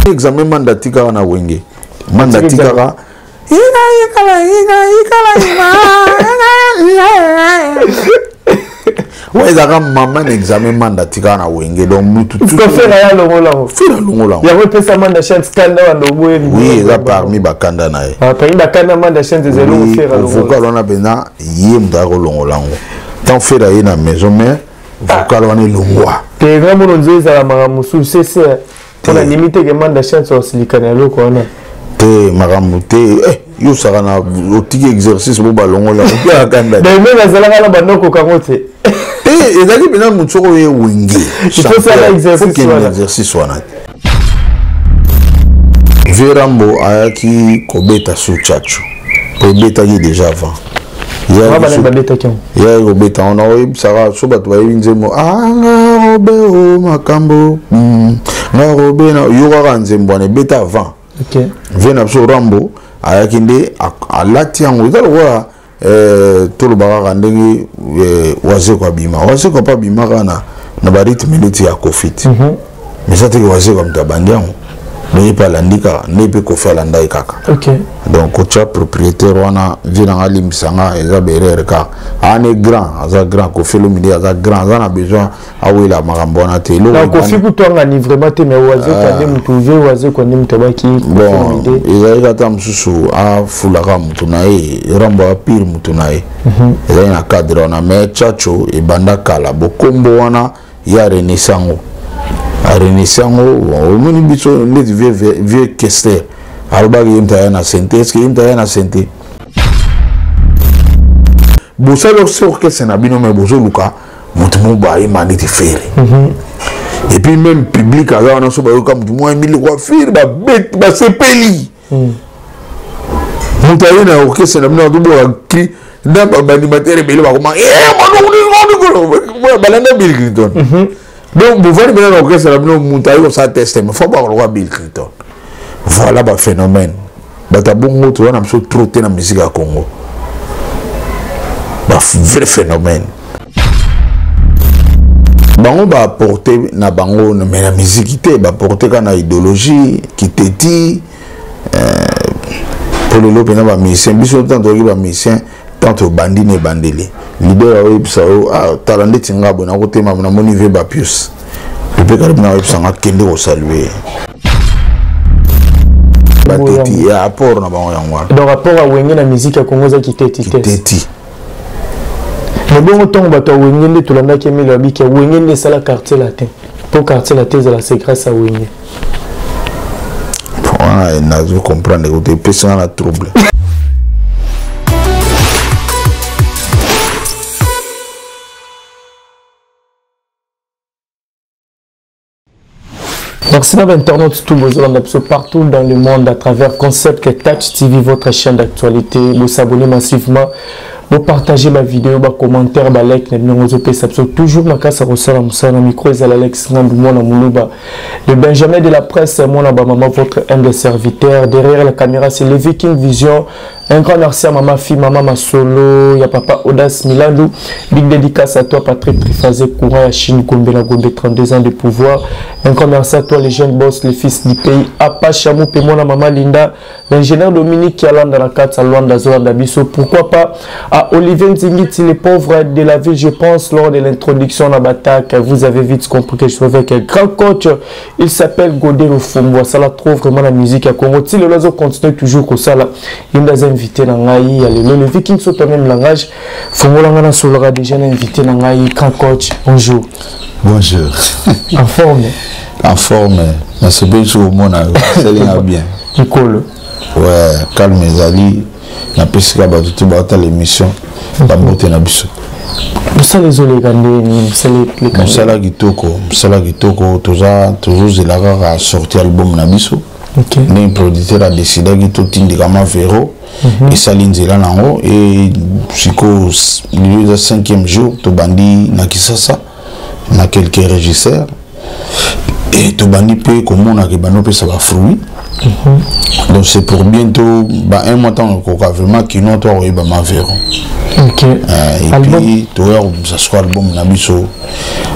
Examen Manda atikaka na Wenge. Manda atikaka wana ezalaka mama na examen Manda atikaka na Wenge, donc mutu Ferre aya longola yango. Ferre alongola yango. Yango epesa Manda Chante kanda wana oboye. Oui, eza parmi bakanda na ye. Ah, parmi bakanda Manda Chante ezali Oui, Ferre alongola. Vocal wana mpenza ye moto aya kolongola yango tant Ferre aye na maison mère, vocal wana elongwa. Te, nga mono nzo ezala makambo mosusu sese mpona ndimi te ke Manda Chante osilika na eloko wana. Te, makambo te. Yo osaka na otiki exercice bo balongola opiaka kanda. Mais meme azalaka na bandoko kango te. Te, ezalaki mpenza motu soko oye Wenge. Il faut faire exercice wana. Exercice wana te. Vieux Rambo ayaki kobeta su Tchatcho po ebetaki déjà avant. Babetaki yango. Yaki kobeta wana, oyebisaka so bato bayebi nzembo anga robe o makambo nga robe na yo kaka nzembo wana ebeta avant. Vieux na biso Rambo ayaki nde alati yango, eza lokola toloba kaka ndenge Wazeko abima. Wazeko mpe abima kaka na barythme neti ya Koffi te, mais eza teke Wazeko moto abandi yango, donc ye mpe alandi kaka nde mpe Koffi alandaki kaka. Donc kotya propriétaire wana, vieux nanga alimbisa nga, eza berere kaka ane grand, aza grand. Koffi Olomide aza grand, aza na besoin awela makambo wana te. Koffi kutu angani vraiment te, mais Wazeko nde motu, vieux Wazeko nde motu abaki. Bon, ezalaki ata mosusu afulaka motu na ye, Rambo apire motu na ye, ezali na cadre wana. Mais Tchatcho ebanda kala, bokombo wana ye arenisi yango, arenisi yango. Omoni biso ndeti vieux Kester alobaki ye moto aya na synthé. Est-ce ye moto aya na synthé? Bosali orchestre na bino, mais bozoluka moto moko bayemba neti Ferre. Et puis même public aza wana, so bayoka moto moko ayembi lokwa Ferre, babeti, basepeli. Moto aye na orchestre na bino azoboka cri na baanimateur ebele bakoma balanda Bill Clinton. Donc bovandi mpena na orchestre na bino, moto aye kosala test, mais fo baka lokwa Bill Clinton. Voilà baphénomène bato ya bongo toza na biso trop te na musique ya Congo, bavrai phénomène. Bango baapporte na bango, mais na musique te, baapporte kaka na idéologie kiteti. Po lelo mpena bamusicien biso, tant toyoki bamusicien, tant tobandi na ebandeli, leader aoyebisa yo: tala ndeti nga boye nakotema, namoni ve bapius epe kalibi, naoyebisa nga kende kosalue bateti ya apport na bango yango wana. Donc apport ya Wenge na musique ya Congo eza kiteti te. Kiteti. Mais bongo ntongo bato ya Wenge nde tolandaki Emile Abiki ya Wenge nde esala Quartier Latin, mpo Quartier Latin ezala, c'est grâce à Wenge. Wana nazo comprendre kote epesanga na trouble. Merci d'avoir internautes tout besoin partout dans le monde à travers Concept Touch TV, votre chaîne d'actualité. Vous abonnez massivement, vous partagez ma vidéo, vos commentaires, vos likes, toujours ma casse à Rossala Moussa, micro Alex Nandou, Mwana Moulouba, le Benjamin de la presse, Mwana Bamama, votre humble serviteur. Derrière la caméra, c'est le Viking Vision. Un grand merci à maman fille, maman Masolo, ya papa Audace Milandou. Big dédicace à toi Patrick Trifazé, courant à Chine, Gombe la Gombe, 32 ans de pouvoir. Un grand merci à toi les jeunes boss, les fils du pays, Apa Chamou, Pemona, maman Linda, l'ingénieur Dominique Kialanda, la 4 à Luanda, Zolanda Bisso. Pourquoi pas à Olivier Nzingiti, les pauvres de la ville, je pense, lors de l'introduction à Batak, vous avez vite compris que je suis avec un grand coach. Il s'appelle Godé Lofombo. Ça la trouve vraiment la musique à Congo. Si le loiseau continue toujours comme ça, là, il nous a invité dans Ngaï, il y a le Viking sur le même langage. Fongola ngana solera déjà invité dans Ngaï, grand coach. Bonjour. Bonjour. En forme. En forme. Nasepeli soki omona yo, esalinga bien. Mikolo. Ouais, calme ezali. Napesika bato te baotala émission, bambote na biso. Mosala ezoleka ndeni? Mosala eleka? Mosala kitoko, mosala kitoko. Toza tozozela kaka sorti album na biso. Ndenge producteur adecidaki totindika Mavero, esali nzela nango. E sikoyo lelo eza cinquième jour, tobandi na Kisasa na quelques régisseurs et tobandi mpe komonaka ebandi opesa bafruit. Donc c'est pour bientôt ba un mois, ntango ekoka vraiment kino to akoyeba Mavero. Et puis toya kobimisa siko album na biso,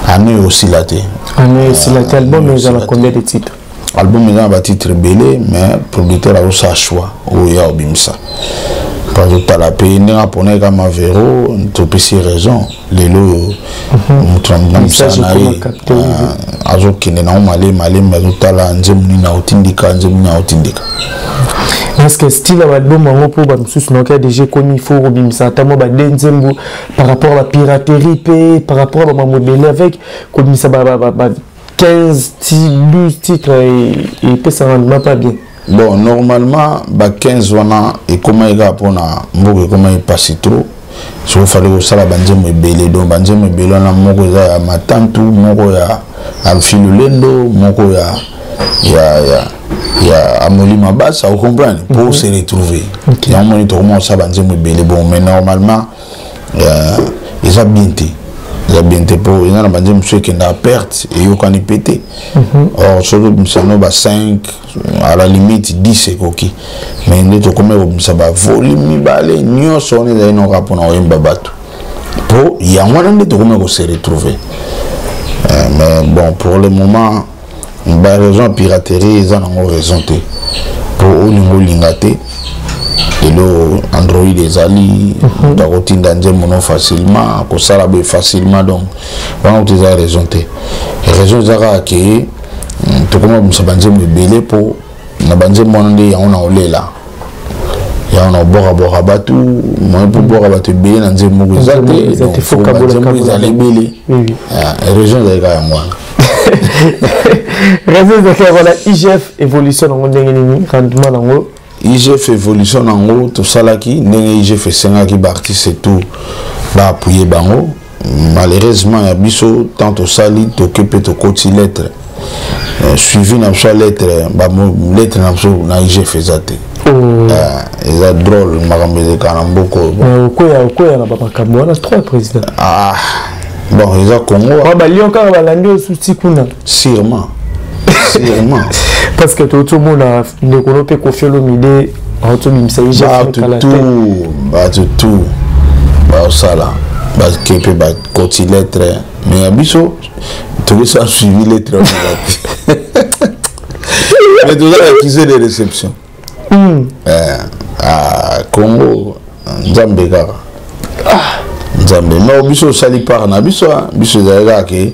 année osila te. Année osila te. Album ezala combien de titres? Album eza na batitre ebele, mais producteur azosala choix oyo ya obimisa, mpo azotala mpe ndenge aponaki kaka Mavero. Topesi raison. Lelo oyo moto na mosala na ye azokende nango malemi malemi, azotala nzembo nini aotindika, nzembo nini aotindika. Est-ce que style ya baalbum yango, mpo bamosusu naoki ya déjà ekomi, il faut kobimisa ata mwa bade nzembo par rapport à bapiraterie mpe par rapport à bamambo ebele, avec kobimisa ba 15 ti 12 titres epesaka rendement pas bien? Bon, normalement ba 15 wana ekomaki kaka mpona mboka ekomaki pasi trop. Soki fallait kosala banzembo ebele, donc banzembo ebele wana, moko eza ya Matantu, moko ya Alfi Lulendo, moko ya Amoli Mabasa, ocomprendre, pour se retrouver. Yango moni tokoma kosala banzembo ebele. Bon, mais normalement eza bien te, eza bien te, mpo eza na banzembo mosusu ekendaka perte, eyokani mpe te. Or soki obimisa no ba 5, à la limite 10 ekoki, mais nde tokomi kobimisa bavolume mibale nyonso wana, ezali noka mpona koyemba bato, mpo yango wana nde tokomi kose retrouver. Mais bon, pour le moment, baraison ya piraterie eza nango raison te, mpo olinga olinga te, lelo Android ezali, moto akotinda nzembo no facilement, akosala boye facilement. Donc wana kutu eza raison te. Raison eza kaka ke tokoma bimisa banzembo ebele, mpo na banzembo wana nde yango na kolela, yango na kobwakabwaka bato moye, mpo bwaka bato ebele na nzembo moko eza te. Banzembo ezala ebele, raison ezali kaka yango wana. Raison ezalaki yango wana. IGF évolution nango ndenge nini, rendement nango? IGF évolution nango, tosalaki ndenge IGF esengaki baartiste tout baappuyer bango. Malheureusement ya biso, tant tosali, toke mpe tokoti lettre, suivi na biso ya lettre, lettre na biso na IGF eza te. Eza drôle makambo ezeka na mboka oyo. Okoya na bamakambo wana trois président. Ah bon, eza Congo. Balion kaka balandi osuti kuna. Sûrement, sûrement. Parce que tozomona ndeko no mpe Kofi Olomide aotobimisa IGF. Bato tout, bato tout baosala, bake mpe bakoti lettre, mais ya biso tokosala suivi lettre wana te, mais toza accusé de réception. Ah, Congo, Nzambe kaka, Nzambe. Mais biso osali part na biso. Biso ezali kaka ke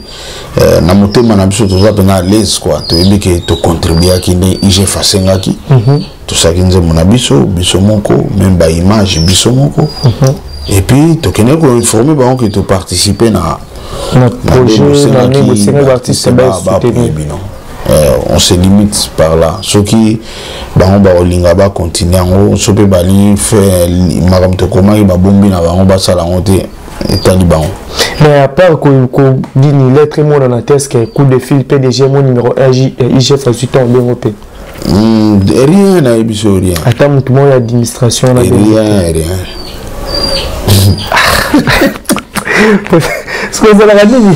na motema na biso toza mpena à l'aise quoi. Toyebi ke tocontribuaki nde IGF asengaki. Tosalaki nzembo na biso, biso moko, même baimage biso moko, et puis tokende koinforme bango ke toparticipe na na projet na ndenge bosengaki baartiste basoutenir bino. On se limite par là. Soki bango bakolinga bacontinue yango, so mpe balingi fe makambo tokomaki, babombi na bango, basala yango te, etali bango. Mais à part kodini lettre emonana te, est ce que coup de fil PDG mo numéro 1 IGF azwi ntango bengo mpe? Rien, nayebi so rien. Ata motu moko ya administration na Rien, rien. Soki ezalaka nini,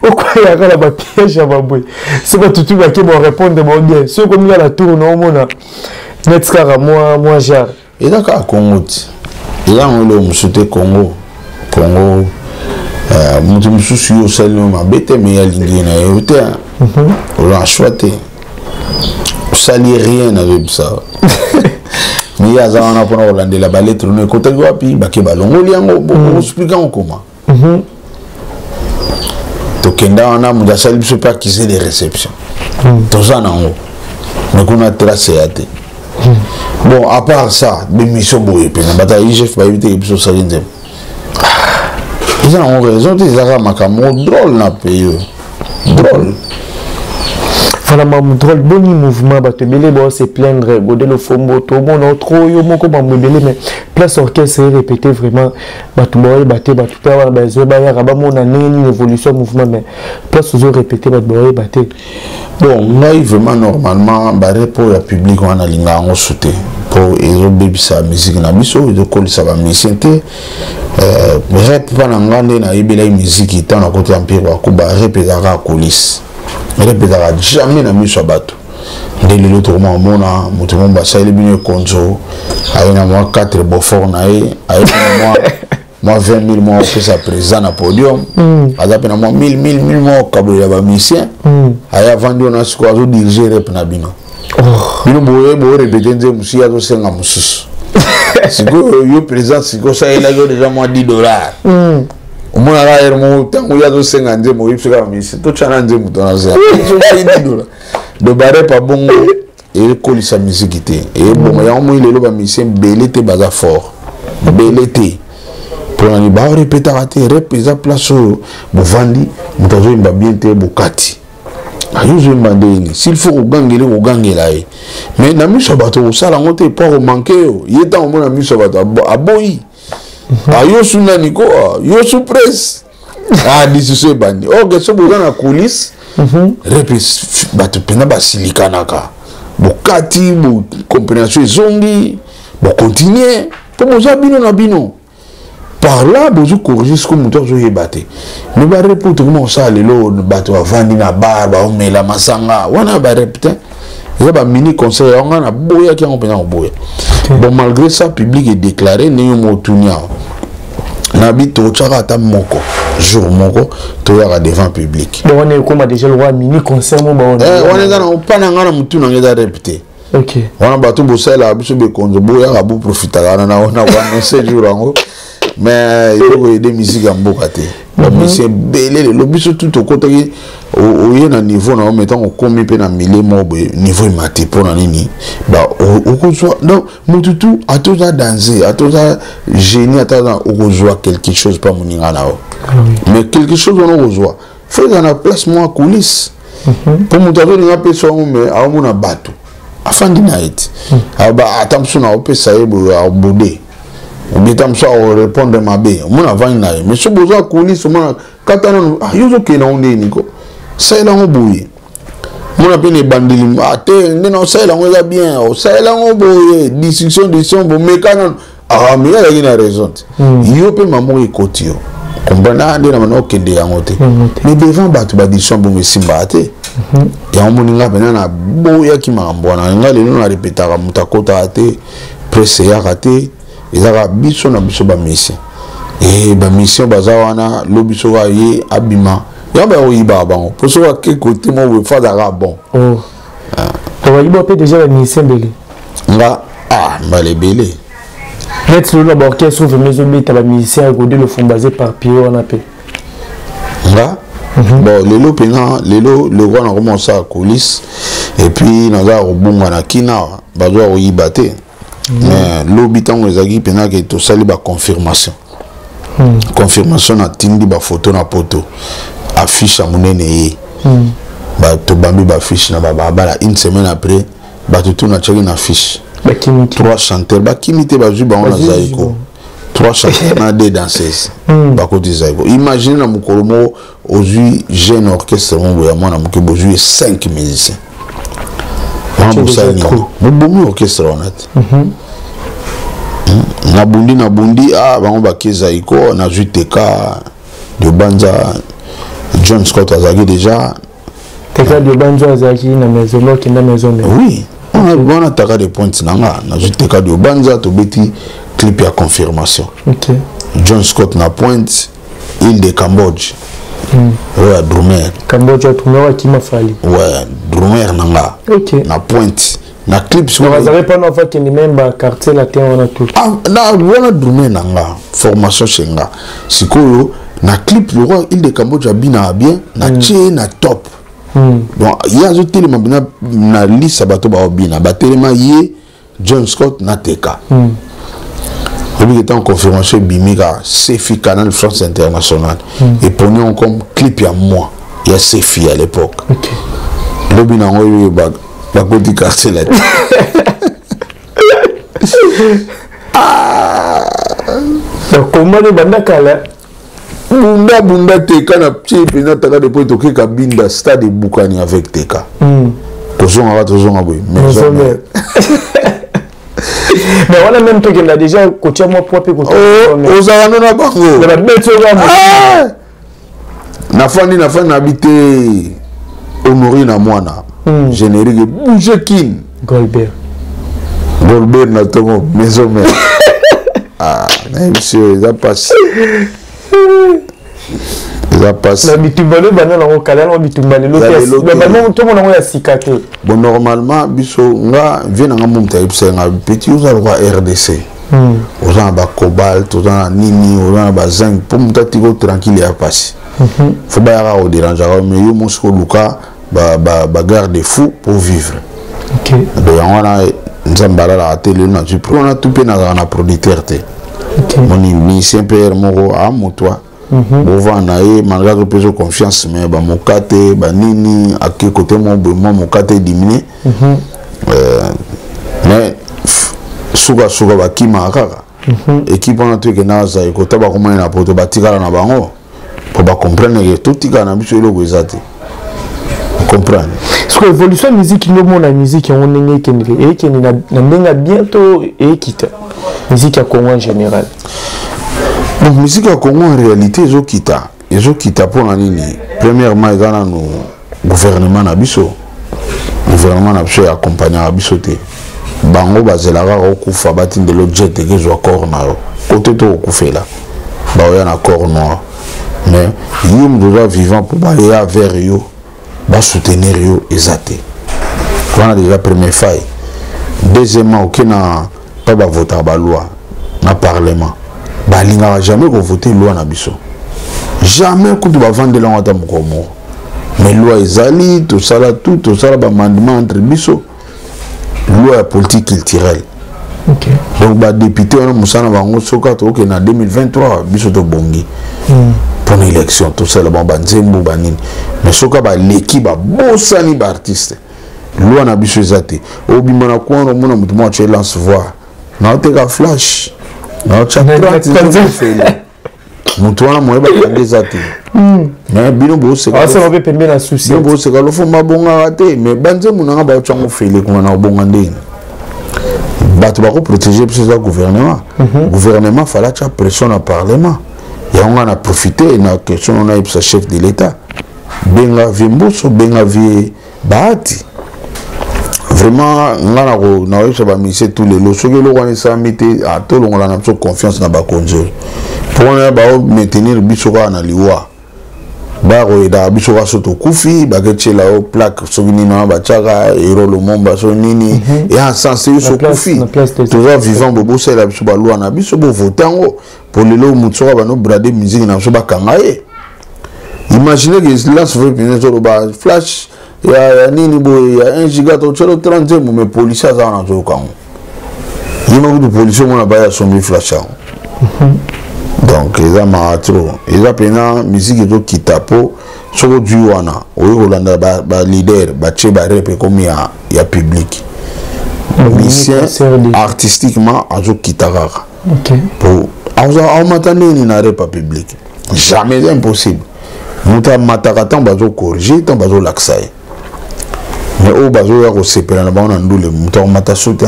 okweyaka na bapiège ya baboye. Soki batutu bake borépondre bao bien, soki okomi kaka na tour na omona neti kaka mwa genre. Eza kaka Congo ti, eza yango eloko mosusu te. Congo, Congo, moto mosusu yo osali no mabe te, mais alingi na yo te, oza na choix te, osali rien, nazoyebisa. Mais ye aza wana mpona kolandela balettre no ekotaki wapi, bake balongoli yango, boexplike yango koma. Tokenda wana, moto asali biso mpe accusé de réception, toza nango, mais kuna trace ya te. Bon, à part ça, bémission boye mpenza, bato ya IGF bayebi te biso osali nzembo. Eza nango raison te, eza kaka makambo drôle na pays oyo, drôle. Voilà, mamu drôle. Boni mouvement, bato ebele bao se plaindre. Godé Lofombo, tomona trop yo moko mambo ebele, mais place orchestre répété, vraiment bato baoyeba te. Bato mpe wana bazwa bayaka bamona ndenge nini évolution mouvement, mais place ozo répété, bato baoyeba te. Bon, ngai vraiment, normalement barepo ya public wana alinga yango su te, mpo ezobebisa musique na biso, ezokolisa bamusicien te. Rep mpa na nga, nde nayebelaki musique ntango nakoti Empire Bakuba, rep ezalaka coulisse, rep ezalaka jamais na miso ya bato. Nde lelo tokoma komona moto moko basaleli bino ekonzo, aye na mwa 4 beaufort na ye, aye na mwa Mwa 20 000 mwa opesa président na podium. Aza mpe na mwa 1000 1000 1000 mwa okabolela bamusicien. Aya, avandi wana, sikoyo azodirige rep na bino. Bino boye borépéter nzembo mosusu, ye azosenga mosusu. Sikoyo yo président, sikoyo osalelaki yo déjà mwa 10 $. Omonaka heure moko, ntango ye azosenga nzembo, oyebi soki bamusicien totyana nzembo tonazela 10 $. Do barep abongo ekolisa miziki te, ebongo yango moi lelo bamusicien bele te, baza fort bele te. Mpona nini barépétaka te? Rep eza place oyo bovandi, moto azoyemba bien te, bokati ayo ozoyemba ndenge. S'il faut kogangela, kogangela ye, mais na miso ya bato kosala yango te, po akomanke yo. Ye ntango omona miso ya bato, aboyi ayo su nani ko yo su presse, ah, discussion ebandi. Ok, so boza na coulisse, rep, bato mpenza basilikanaka, bokati, bocompréhension ezongi, bocontinue, mpo boza bino na bino. Par là bozo corriger siko moto azoyeba te. Mais barep oyo tokoma kosala lelo, bato bavandi na bar, baomela masanga, wana barep te, eza bamini concert. Yango ngai naboyaki yango mpenza, koboya. Bon, malgré ça, public edéclaré ndenge mo otuni awa, nabi totyaka ata moko jour moko, toyaka devant public. Donc wana ekoma déjà le mini concert mo bawana. Wana eza na opa na ngai na motu na ngai, eza rep te. Wana bato bosalelaka biso bekonzo, boyaka, boprofitaka wana na koannonce jour yango, mais eloko ede musique ya mboka te. Bamusicien ebele lelo, biso tu tokotaki, oye na niveau na yo, mais ntango okomi mpe na milieu moko boye, niveau emati. Mpo na nini? Okozwa donc motu tu, ata oza danger, ata oza génie, ata okozwa quelque chose mpa moninga na yo. Mais quelque chose wana okozwa, faut ezala na place moko coulisse, mpo moto azolinga apesa yango, mais aomona bato afandi na ye te. Ata mosusu na opesa ye boye, abode obi, ata mosusu akorépondre mabe, omona avandi na ye. Mais so bozwa coulisse, omona kata nano, ah, yo ozokende yango ndeni ko salela yango boye, mona mpe na ebandeli te, nde na osalela yango eza bien, osalela yango boye, discussion, discussion, bomeka nano. Ah, mais azalaki na raison te. Yo mpe mamoko ekoti, yo comprendre, ah, nde na bana okende yango te. Mais devant bato, badiscussion bongo esimbaka te. Yango moninga mpena naboyaki makambo wana. Nga lelo narepetaka, moto akotaka te, presse eyaka te, ezaka biso na biso bamusicien. E bamusicien baza wana, lobi soki aye abima, yango bakoyibaka bango, mpo soki ake kote moko boye, fazaka bon. Bayiba mpe déjà bamusicien ebele. Nga, ah, mbala ebele. Neti lelo na baorchestre vraiment ezobeta, bamusicien ya Gode Lofombo baza éparpillé wana mpe. Nga, bon, lelo mpena, lelo le roi nakoma kosala coulisse et puis naza kobunga na kina, bazwa koyiba te. Mais lobi ntango ezalaki mpena ke tosali baconfirmation, confirmation, natindi bafoto na poto, affiche ya monene ye, tobambi baaffiche na babalabala. Une semaine après, bato tu natiaki na affiche, trois chanteurs bakimi te, bazwi bango na Zaiko, trois chanteurs na deux danseuses bakoti Zaiko. Imagine na mokolo moko ozwi jeune orchestre moko boye ya mwana moke, bozwi cinq musiciens wana, bosali nini? Bobomi orchestre wana te. Nabundi, nabundi, ah, bango bake Zaiko, nazwi Teka Diobanza, John Scott azalaki déjà. Teka Diobanza azalaki na maison, okenda maison. Oui, wana taka de pointe na nga, nazwi Teka Diobanza, tobeti clip ya confirmation. John Scott na pointe, île de Cambodge, oyo ya drummer. Cambodge ya drummer akima Fali. Ouais, drummer na nga. Na pointe na clip. Azalaki mpana afakende même baquartier latin wana tout. Ah, na wana drummer na nga, formation chez nga. Sikoyo na clip, le roi île de Cambodge abinaka bien, na tie na top. Donc ye azotelema mpena na lisa, bato baobina batelema, ye, John Scott na Teka. Oyebi ke ntango confirmation ebimi kaka, CFI, Canal France International, eponi yango comme clip ya mois ya CFI à l'époque. Lobi nango oyo bakoti quartier latin. Bakoma nde banda kala. Bunda bunda, Teka na tie mpenza taka depuis tokeka binda, stade ebukani avec Teka. Kozongaka, tozonga boye maison. Mais wana même tokenda déjà kotia mwa poids mpe. Ozala no na bango. Babeti. Nafandi, nafandi, nabi te, honori na mwana, générique bouge kin. Golbert. Golbert na ntongo, maison mère. Ah, nayebisi oyo eza mpasi, eza mpasi. Na bitumba lelo, banda nango kala yango, bitumba lelo te, tomona yango ya sika te. Bon, normalement biso, nga vie na nga, moto ayebisa nga: "Petit, oza lokwa RDC, oza na bacobalt, oza na nini, oza na bazinc, mpo moto atika tranquille ya pasi, faut bayaka koderangeaka, mais yo mosi koluka bagarde-fou pour vivre." Donc yango wana, Nzambe alalaka te. Lelo nazwi wana tu mpe nazalaka na producteur te. Moni musicien mpe moko amotwa bovanda na ye, malgré azopesa confiance, mais bamoka te, banini ake kote moko boye, mwa moka te diminue, mais sukasuka bakimaka kaka. Équipe wana to ekendaka zai kota, bakomani na poto, batikala na bango mpo bacomprendre ke totikala na biso, eloko eza te, comprendre. Parce que évolution ya musique nde omona musique yango ndenge ekendele, ekende na ndenge ya bien to ekita, musique ya Congo en général? Donc musique ya Congo en réalité ezokita, ezokita. Mpona nini? Premièrement, eza nanu gouvernement na biso. Gouvernement na biso eaccompagnaka biso te. Bango bazelaka kaka okufa, batindela jet ekezwa corps na yo kote to okufela, baoya na corps noir. Mais ye moto oza vivant, mpo baya vers yo, basoutenir yo, eza te. Wana déjà première faille. Deuxièmement, oke na mpa bavotaka baloi na parlement, balingaka jamais kovote loi na biso, jamais kutu bavandela yango ata mokolo moko. Mais loi ezali, tosala tout, tosala baamendement entre biso, loi ya politique culturelle. Donc badéputé wana, mosala na bango, soki tokokende na 2023, biso tobongi mpona élection, tosala bango banzembo banini. Mais soki baleki, babosani baartiste. Loi na biso eza te. Obima na kwana, omona moto moko atie lance-voix: "Naoteka flash, naotya 30." Moto wana moye bakanga eza te. Mais bino boseka Boseka. Lofo mabongaka te, mais banzembo nanga baotyango fele kuna na obonga ndeni. Bato bakoprotege biso eza gouvernement. Gouvernement fala atya pression na parlement. Yango nga na profite na question nayebisa chef de l'État: benga vieux Mboso, benga vieux Bahati. Vraiment, nga nakoyebisa bamusicien tout lelo, soki eloko wana esalami te, tolongola na biso confiance na bakonzi oyo, mpo wana baomaintenir biso kaka na liwa. Bakoyedaka biso kaka so tokufi, baketiela yo plaque soki nini wana batiaka héros Lumumba soki nini eya sens te. Yo so okufi, toza vivant, bo bosalela biso baloi na biso, bovote yango. Po lelo motu soki abandi obrader musique na biso, bakanga ye. Imagine ke lance-voix pene ezoloba flash ya nini boye ya 1 giga, totielo 30 nzembo, mais policier aza wana, azoyoka yango. Ye moko kutu policier omona baya asombi flash yango. Donc eza mawa trop, eza mpena musique ezokita. Mpo soki ozwi wana, oyi kolanda baleader batie barep, ekomi ya public. Musicien artistiquement azokita kaka, po aomata ndenge na rep ya public? Jamais, eza impossible. Moto amataka ntango bazocorriger, ntango bazolakisa ye. Mais oyo bazoya kosepela na bango na ndule, moto akomata so te.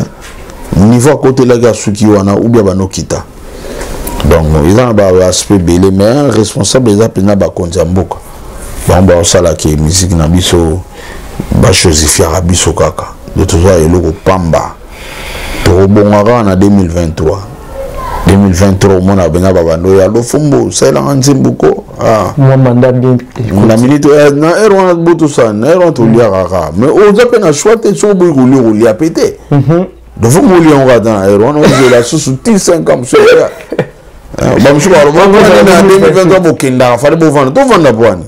Niveau akotelaki, asuki wana ubia banokita. Donc eza na baaspect ebele, mais responsable eza mpenza bakonzi ya mboka. Bango baosalaka musique na biso, bachosifiaka biso kaka nde toza eloko pamba. Tokobonga kaka na 2023. 2023, omona benga babando ya Lofombo, salelanga nzembo ko. Na minute na heure wana, botosala na heure wana, toliaka kaka. Mais oza mpe na choix te. Soki oboyi kolia, kolia pe te. Donc faut molia yango kaka na heure wana, ozela susu ti 5 ans mosusu. Bamosusu baloba na 2023 bokendaka, fale bovanda, tovanda po wani.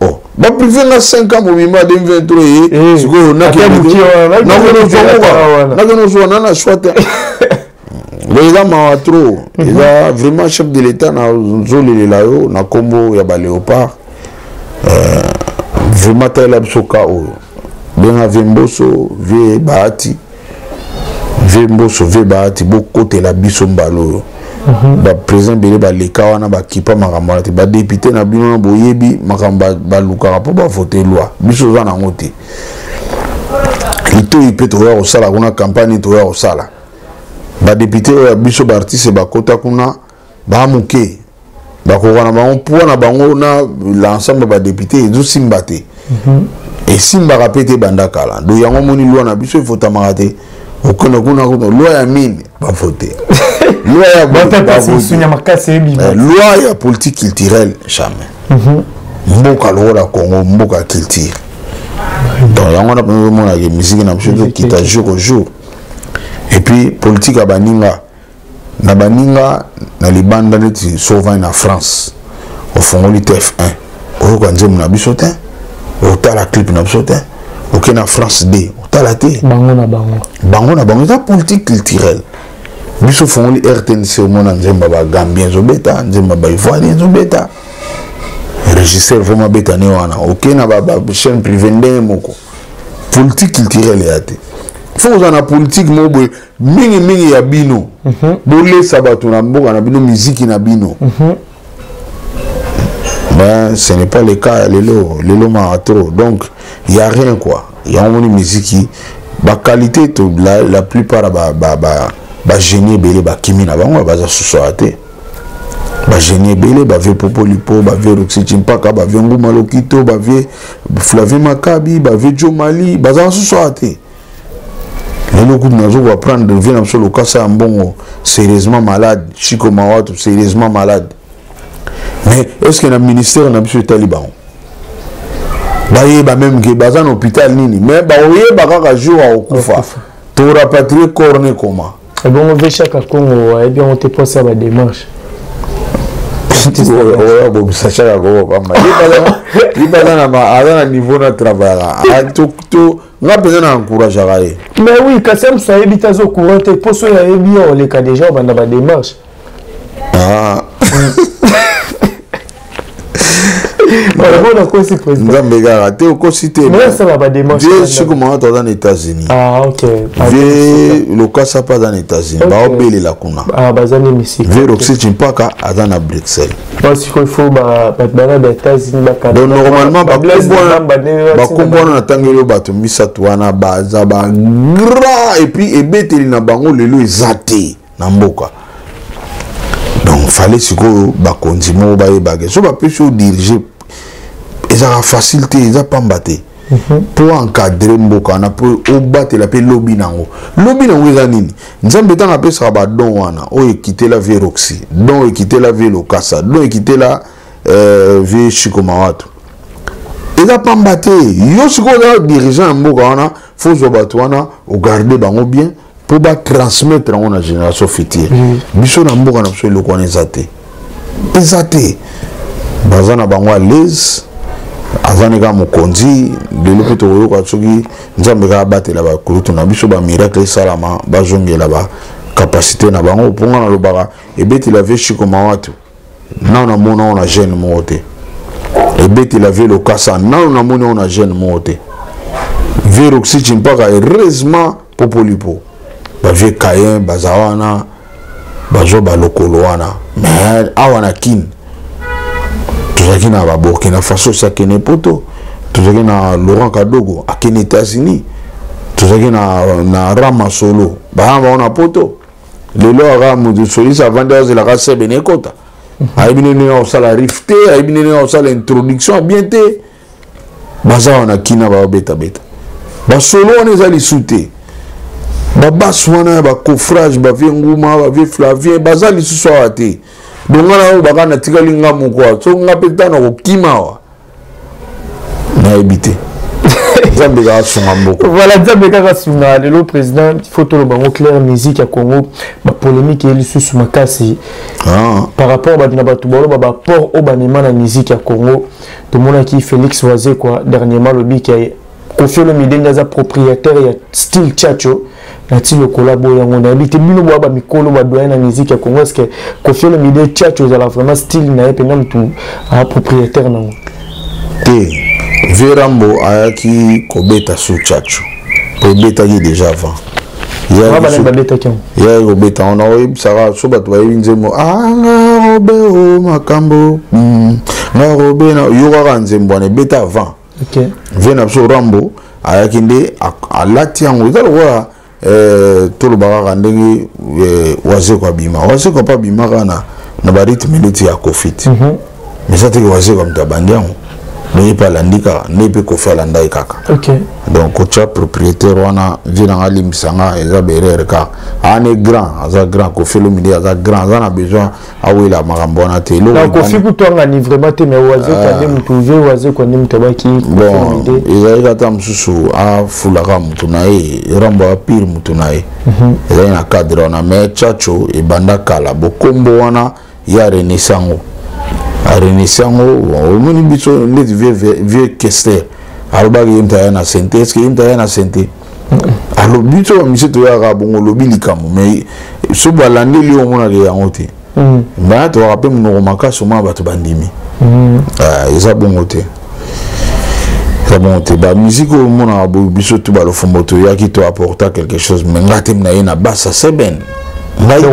Oh, baprive nga 5 ans mobimba, 2023 ye sikoyo nakende ozwa na na choix te. Donc eza mawa trop, eza vraiment. Chef de l'État, nazolelela yo na nkombo ya baléopard. Vraiment, talela biso ka oyo. Benga vieux Mboso, vieux Bahati, vieux Mboso, vieux Bahati, bokotela biso mbala oyo. Baprésident ebele baleka wana, bakipa makambo wana te. Badéputé na bino wana, boyebi makambo balukaka mpo bavote loi. Biso oza nango te. Litoi mpe tokoya kosala kuna campagne, tokoya kosala. Badéputé oyo ya biso baartiste bakota kuna, bamoke bakoka na bango mpo na bango na l'ensemble ya badéputé ezosimba te, esimbaka mpe te banda kala. Do yango omoni loi na biso evotamaka te. Okende kuna kuna, loi ya mine bavote, loi ya loi ya politique culturelle, jamais. Mboka lokola Congo, mboka ya culture. Donc yango wana mpenza omonaka musique na biso ezokita jour au jour. Et puis politique ya baninga na baninga na libanda, neti souvent na France, ofongoli TF1, oyoka nzembo na biso te, otala clip na biso te. Oke na France D, otala te. Bango na bango. Bango na bango, eza politique culturelle. Biso ofongoli RTNC, omona nzembo ya Bagambien ezobeta, nzembo ya Baivoirien ezobeta, régisseur vraiment abeta ne wana. Oke na bachaîne privé, ndenge moko. Politique culturelle eya te. Faut kozala na politique moko boye mingimingi ya bino, bolesa bato na mboka na bino miziki na bino. Mais ce n'est pas le cas lelo. Lelo maka trop, donc il y a rien quoi. Yango moni miziki baqualité to la plupart ya bagénie ebele bakimi na bango, baza susu awa te. Bagénie ebele, bavieux Popolipo, bavieux Roxy Tshimpaka, bavieux Nguma Lokito, bavieux Flavien Makabi, bavieux Jo Mali, baza susu awa te. Lelo kutu nazo koapprendre vieux na biso Lokasa ya mbongo sérieusement malade, Chiko Mawatu sérieusement malade. Mais est ce que na ministère na biso etali bango, bayeba même ke baza na hôpital nini? Mais bakoyeba kaka jour akokufa, torapatrie corps ne koma. Ebongo vieux Chaka Congo, ayebi yango te mposa ya badémarche? Oyo abomisa Chaka Kongo pamba, ye mpe aza na niveau na travaillaka. Nga mpenza na encourageaka ye. Mais oui, kasi ya mosu ayebi te, aza courant te. Mposo oyo ayebi yo, oleka déjà, obanda badémarche. Ah. Wana okosi, président. Nzambe kaka te, okosi te. Mais asala badémarche. Vieux Chiko Mawatu aza na États-Unis. Ah, ok. Vieux Lokasa mpe aza na États-Unis, baobelela kuna. Ah, baza nde misika. Vieux Roxy Tshimpaka aza na Bruxelles. Sikoyo il faut bato bana ba États-Unis. Donc normalement bakombo wana natangeli oyo, bato misato wana baza bagrand. Et puis ebeteli na bango lelo eza te na mboka. Donc fallait sikoyo bakonzi moko bayebake so bapesi oyo dirige, ezalaka facile te, eza pamba te mpo encadre mboka wana, mpo obatela mpe lobi nango. Lobi nango eza nini? Nzambe ntango apesaka badon wana, oyo ekitela vieux Roxy, don ekitela vieux Lokasa, don ekitela vieux Chiko Mawatu, eza pamba te. Yo sikoyo oza dirigeant ya mboka wana, faut ozwa bato wana, ogarde bango bien mpo batransmettre yango na génération future. Biso na mboka na biso, eloko wana eza te, eza te. Baza na bango à l'aise, aza ne kaka mokonzi. Lelo mpe tokoyoka soki Nzambe kaka abatela bakulutu na biso, bamiracle esalama, bazongela bacapacité na bango. Mpo nga nalobaka, ebetela vieux Chiko Mawatu, nano namona oyo na jeune moko te. Ebetela vieux Lokasa, nano namoni oyo na jeune moko te. Vieux Roxy Tshimpaka, heureusement Popolipo, bavieux Kayen baza wana, bazwa balokolo wana. Mais awa na Kine, tozalaki na Baburkina Faso, si akende Poto. Tozalaki na Laurent Kadogo, akende États-Unis. Tozalaki na Rama Solo, baya bango na Poto. Lelo aka moto solisi avandi, azelaka sebene ekota. Ayebi ndenge akosala riff te, ayebi ndenge akosala introduction ya bien te. Baza wana kina baobetabeta basolo wana, eza lisu te. Babasi wana ya bacoffrage, bavieux Nguma, bavieux Flavien, baza lisusu awa te. Donc nga na oyo baka natikali nga moko awa. So nga mpe ntango nakokima awa, nayebi te. Nzambe kaka sunga mboka. Voilà, Nzambe kaka sunga. Lelo président, il faut toloba yango clair, musique ya Congo, bapolémique ye lisusu makasi par rapport bato na bato baloba baapport oyo bamema na musique ya Congo. Tomonaki Félix Wazekwa dernièrement alobi ke Koffi Olomide nde aza propriétaire ya style tchatcho na ti lokola boye. Yango nayebi te, bino boya bamikolo, badoyen na musique ya Congo, est ce que Koffi Olomide tchatcho ezala vraiment style na ye mpenza, motu aa propriétaire nango? Te, vieux Rambo ayaki kobeta su tchatcho po ebetaki déjà avant. Babetaki yango. Yaki kobeta wana, oyebisaka so bato bayebi nzembo anga robe o makambo nga robe na yo kaka, nzembo wana ebeta avant. Vieux na biso Rambo ayaki nde alati yango. Eza lokola toloba kaka ndenge Wazeko abima. Wazeko mpe abima kaka na barythme neti ya Koffi te. Mais eza teke Wazeko moto abandi yango. Donc ye mpe alandi kaka nde mpe Koffi alandaki kaka. Donc kotya propriétaire wana, vie nanga, alimbisa nga, eza berere kaka. Ane grand, aza grand. Koffi Olomide aza grand, aza na besoin awela makambo wana te. Koffi kutu angani vraiment te, mais Wazekwa nde motu, vieux Wazekwa nde moto abaki. Bon, ezalaki ata mosusu afulaka motu na ye, Rambo apire motu na ye. Ezali na cadre wana, mais Tchatcho ebanda kala. Bokombo wana ye arenisi yango, arenisi yango. Omoni biso ndeti vieux Kester alobaki ye moto aya na synthé. Est-ce ye moto aya na synthé? Alobi biso bamisie toyaka bongo, olobi likambo, mais so balandeli yo, omonaka yango te. Baya toyaka mpe monoko makasi, omona bato bandimi. Eza bongo te, eza bongo te. Bamusique oyo omonaka boye, biso tu balofombo toyaki to apporta quelque chose, mais nga te na ye na basa seben.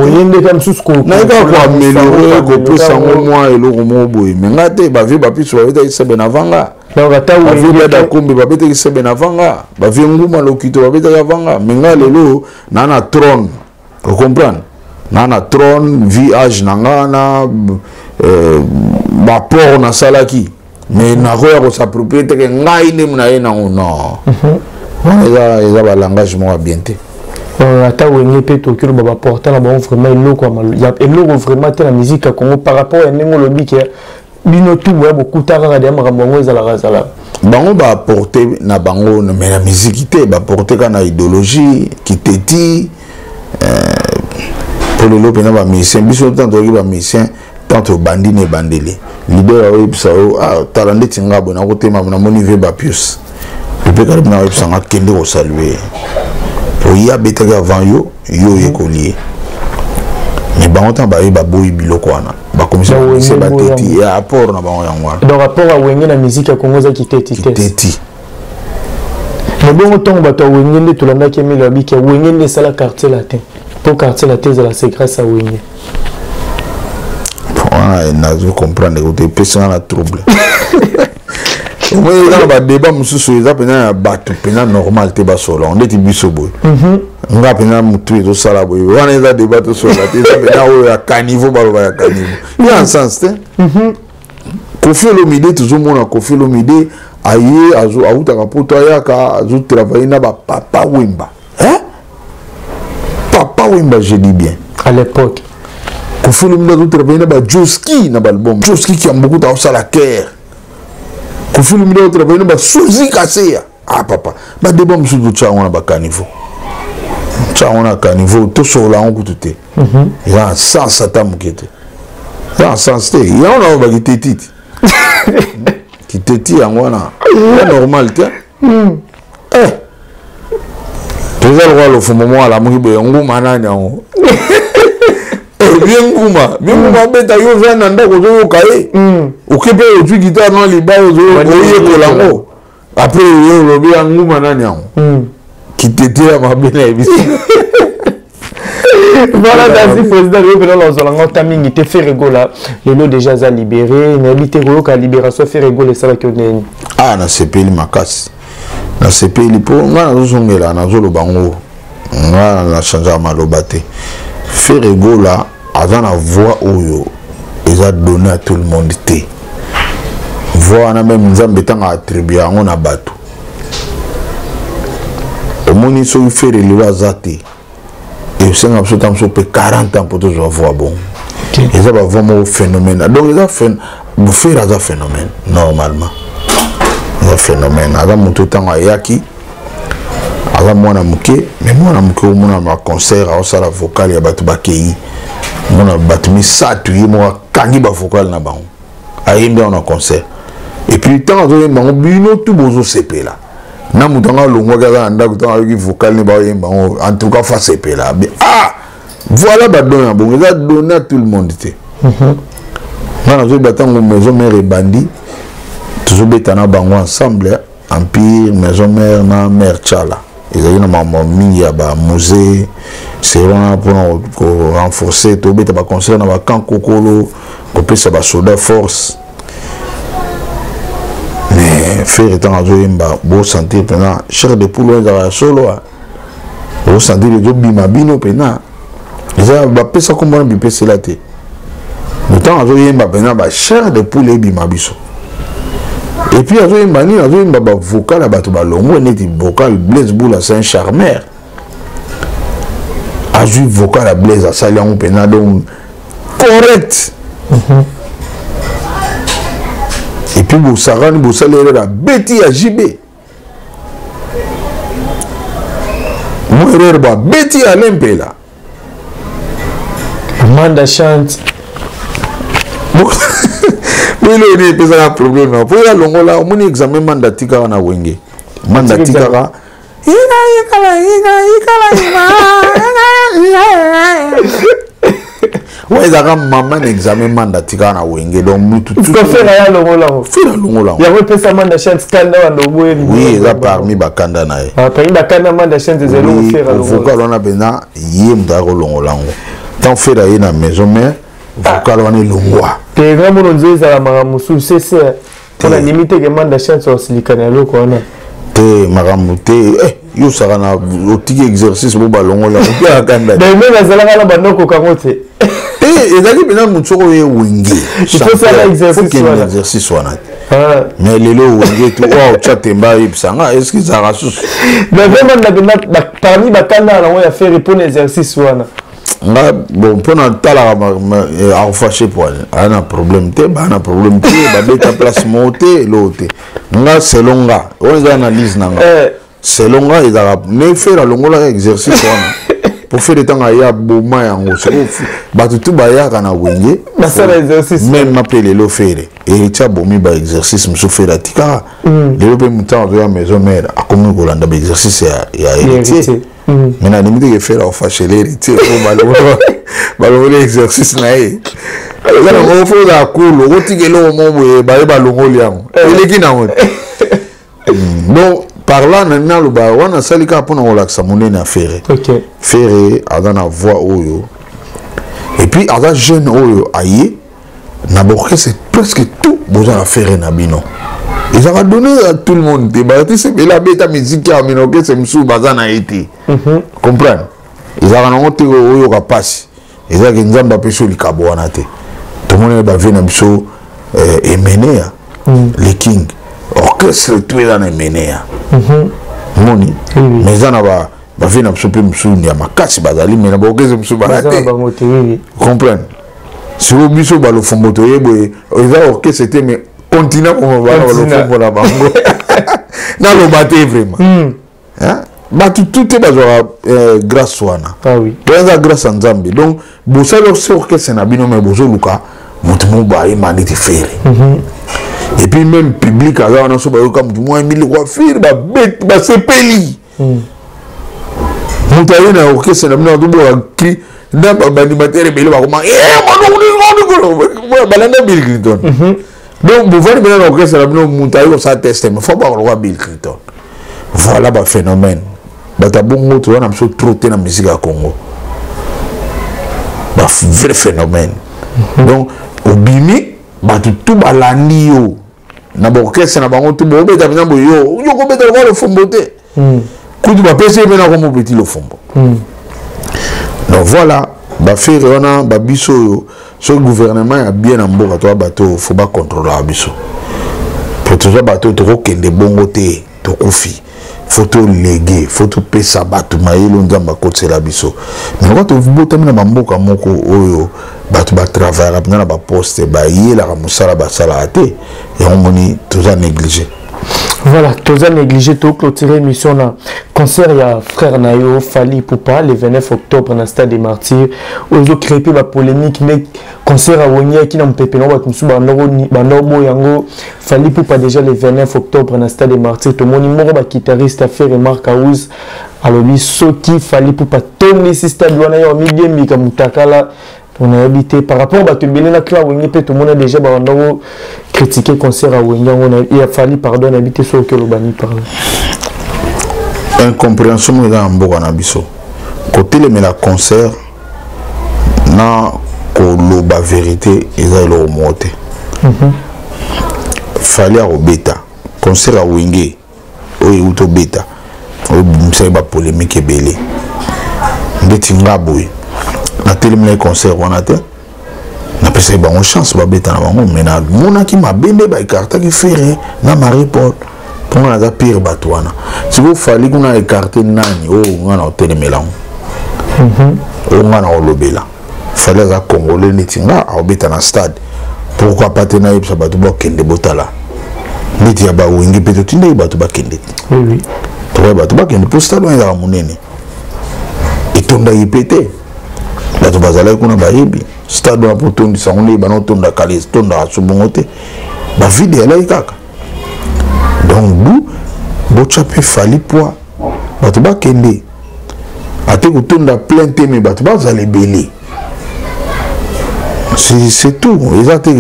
Oyembeka mosusu. Naye kaka koaméliorer, kopesa yango mwa eloko moko boye, mais nga te. Bavieux bapiso babetaki seben avant nga, bavieux Dada Kombe babetaki seben avant nga, bavieux Nguma Lokito babetaki avant nga. Mais nga lelo naa na trône, ocomprendre, naa na trône vu âge na nga na baport nasalaki, mais nakoya kos'approprier te ke ngai nde na ye nango. Non, wana eza balangage moko ya bien te. Ata Wenge mpe, toki oloba baporta na bango vraiment eloko vraiment te na musique ya Congo, par rapport ya ndenge olobi ke bino tu boya bokuta kaka deya makambo yango ezalaka ezalaka. Bango baapporte na bango, mais na musique te. Baapporte kaka na idéologie kiteti. Mpo lelo mpena bamusicien, biso tant toyoki bamusicien, tant tobandi na ebandeli, leader aoyebisa yo: "Ah, tala ndeti nga boye, nakotema, namoni vieux Bapius epe kalibi, naoyebisa nga kende kosaluer po ye abetaki avant yo, yo oyekoli ye." Mais bango ntango baye, baboyi biloko wana, bakomisa bamusicien bateti ya apport na bango yango wana. Donc apport ya Wenge na musique ya Congo eza kiteti te. Kiteti. Mais bongo ntongo bato ya Wenge nde tolandaki Emile Abiki ya Wenge nde esala Quartier Latin, mpo Quartier Latin ezala, c'est grâce à Wenge. Wana nazo comprendre kote epesanga na trouble. Omoni, eza na badébat mosusu, eza mpenza ya bato mpenza normal te basola ndeti biso boye. Nga mpenza motu ezosala boye, wana eza débat tosola te. Eza mpenza oyo ya caniveau, baloba ya caniveau, ya en sens te. Koffi Olomide, tozomona Koffi Olomide aye, awutaka poto, ayaka azotravaille na bapapa Wemba, hein? Papa Wemba, je dis bien. À l'époque. Koffi Olomide azotravaille na bajoski, na baalbum Joski Kiambukuta aosala kere. Koffi Olomide azotravaille na basuzi Kaseya. Ah papa, badébat mosusu totya yango na bacaniveau, tya yango na caniveau, tosokola yango kutu te. Eza na sens ata moke te, eza na sens te. Yango na oyo bakiteti te, kiteti yango wana eza normal te. Eh, toza lokola lofumo moko alamuki boye: "Nguma nani yango?" Vieux Nguma, vieux Nguma abeta, yo oza na ndako, ozoyoka ye, oke mpe ozwi guitare na libaya, oyekola yango. Après yo olobi: "Ya Nguma nani yango?" Kitete ya mabe na yebisi. Voilà, merci président. Lelo mpena nazala ngo ta mingi te. Ferre Gola lelo déjà aza libéré. Nayebi te, koyoka libération Ferre Gola esalaki yo ndeni? Ah, nasepeli makasi, nasepeli mpo ngai nazozongela, nazoloba ngo, ngai nachangeaka maloba te. Ferre Gola aza na voix oyo eza donné à tout le monde te. Voix wana, même Nzambe ntango attribue yango na bato, omoni soki Ferre lelo aza te, esenga biso ta mosusu mpe 40 ans mpo tozwa voix bongo. Eza bavoix moko phénomène. Donc eza Ferre aza phénomène normalement, aza phénomène. Aza moto ntango ayaki aza mwana moke, mais mwana moke omona baconcert, aosala vocal ya bato bakei, mona bato misato, ye moko akangi bavocal na bango, ayembi yango na concert. Et puis ntango azoyemba yango, bino tu bozosepela. Na moto yango alongwaki, aza na ndako, ntango ayoki vocal ne baoyemba yango, en tout cas fa sepela. Ah voilà, badon ya bongo eza donné à tout le monde te. Nga nazoyeba ntango Maison Mère ebandi, tozobeta na bango ensemble, Empire Maison Mère na Mère Tchala, ezalaki na makambo mingi ya bamusée sero wana mpona korenforcer. Tobeta baconcert na bacamp Kokolo, kopesa basoda force. Mais Ferre ntango azoyemba, bosentir mpena chair de poule oyo ezalaka ya solo, bosentir ezobima bino mpena. Eza bapesa kombo na bipesela te. Ntango azoyemba mpena, bachair de poule ebima biso. Et puis azoyemba nini? Azoyemba bavocal ya bato balongwe, neti vocal Blaise Bula, c'est un charmeur. Azwi vocal ya Blaise, asali yango mpenza, donc correct. Et puis bosakani, bosali erreur, abeti ya JB mo erreur, babeti ya Lempela. Manda Chante. Boyelo nini epesaka problème na po ya longola? Omoni examen Manda atikaka na Wenge, Manda atikaka ika ikala ika ikala ima wa, ezalaka mama na examen Manda atikaka na Wenge. Donc mutu Ferre ya longola ngo. Ferre alongola ngo. Yango epesa Manda Chante kanda wanda oboyeli. Oui, eza parmi bakanda na ye. Ah, parmi bakanda Manda Chante ezali Oui, Ferre alongola. Vocal wana mpenza, ye moto akolongola yango. Tant Ferre aye na maison mère, vocal wana elongwa. Te, nga mono nzo ezala makambo mosusu sese mpona ndimi te ke Manda Chante osilika na eloko wana. Te, makambo te. Yo osaka na otiki exercice bo balongola, opiaka kanda te. Donc meme azalaka na bandoko kango te. Te, ezalaki mpenza motu soko oye Wenge. Il faut faire exercice okende wana. Exercice wana te. Ah. Mais lelo Wenge tu oyo otya temba, ayebisanga est ce que ezalaka susu? Mais vraiment na parmi bakanda nango ya Ferre mpona exercice wana. Nga bon, mpona talaka akofâcher po aya na problème te, baya na problème te, babeta place moko te, eloko te. Nga, selon nga, oyo eza analyse na nga, selon nga ezalaka ne Ferre alongolaka exercice wana po Ferre ntango aya boma yango. Sikoyo bato tu bayaka na Wenge basala exercice. Même mpe lelo Ferre, Héritier abomi baexercice mosusu Ferre atikaka. Lelo mpe motango azoya maison mère, akomi kolanda baexercice ya Héritier. Héritier. Mais nalingi te ke Ferre akofâcher Héritier po balongoli exercice na ye. Eza nango fo ozala cool, okotika eloko moko boye, baye balongoli yango, eleki nango te. Donc par là na naloba wana asali kaka mpona kolakisa monene ya Ferre. Ferre aza na voix oyo, et puis aza jeune oyo aye na baorchestre presque tout boza na Ferre na bino. Ezalaka donné à tout le monde te. Baartiste ebele abeta musique ya na orchestre mosusu baza na ye te. Comprendre, ezalaka nango te. Oyoka mpasi, ezalaki Nzambe apesi yo likabo wana te. Tomoni bavie na biso, Emeneya le King, orchestre tout eza na Emeneya, moni. Mais eza na bavie na biso mpe mosusu ya makasi bazali, mais na baorchestre mosusu baza baza na te. Bango te, oui. Comprendre, sikoyo biso balofombo toye boye, eza orchestre te, mais continent koma bana. Continent. Balofombo na bango naloba te vraiment. Hein? Bato tu te bazwaka grâce wana. Ah oui. To eza grâce ya Nzambe. Donc bosali osi orchestre na bino, mais bozoluka moto moko bayemba neti Ferre. Et puis même public aza wana, so bayoka motu moko ayembi lokwa Ferre, babeti, basepeli. Moto aye na orchestre na bino, azoboka cri na baanimateur ebele bakoma balanda Bill Clinton. Donc bovandi mpena na orchestre na bino, moto aye kosala test, mais fo baka lokwa Bill Clinton. Voilà baphénomène. Bato ya bongo toza na biso trop te na musique ya Congo, bavrai phénomène. Donc obimi, bato tu balandi yo na baorchestre na bango tu boobeta mpenza boye, yo kobeta lokwa Lofombo te. Kutu bapesi ye mpe na kombo Petit Lofombo. Donc voilà baFerre wana babiso oyo. Soki gouvernement ya bien na mboka, toya bato oyo fo bacontrôlaka biso, po toza bato oyo tokokende bongo te, tokufi. Fo tolege, fo topesa bato mayele oyo Nzambe akotisela biso. Mais lokola tobotami na bamboka moko oyo bato batravaillaka mpenza na baposte, bayelaka mosala, basalaka te, yango moni toza négligé. Voilà, toza négligé. Toclôturer émission na concert ya frère na yo Fally Ipupa le 29 octobre na stade des Martyrs, oyo ezocréer mpe bapolémique. Nde concert awoniaki na mopepe nango, bato mosusu banda oboya yango. Fally Ipupa déjà le 29 octobre na stade des Martyrs. Tomoni moko baguitariste affaire Mark House alobi soki Fally Ipupa tondisi stade wana, ye amidiembika mutakala. Nayebi te par rapport bato ebele na clan Wenge mpe tomona déjà babanda critiquer concert ya Wenge yango, ya Fally, pardon. Nayebi te soki oloba ni parle. Incompréhension moko eza na mboka na biso. Kotelemela concert na koloba vérité eza eloko moko te. Fally akobeta concert ya Wenge oyo euti obeta, oyo ebimisaki bapolémique ebele. Ndeti nga boye, natelemela concert wana te. Napesaki bango chance babeta na bango, mais namonaki mabe nde baekartaki Ferre na Marie Paul, mpo nga naza pire bato wana. Sikoyo Fally kuna ekarte nani oyo nga na otelemela yango, oyo nga na olobela? Fally aza Congolais neti nga, aobeta na stade, pourquoi pas te nayebisa bato bakende botala? Neti ya bawenge mpe totindaki bato bakende te, tokoya bato bakende, mpo stade wana ezalaka monene, etondaki mpe te, bato bazalaki kuna bayebi stade wana, mpo tondisa yango nde bana otonda kala, etondaka so bongo te, bavide elaki kaka. Donc bu botya mpe Fally poids, bato bakende, ate kotonda plein te, mais bato bazala ebele, c'est tout. Eza te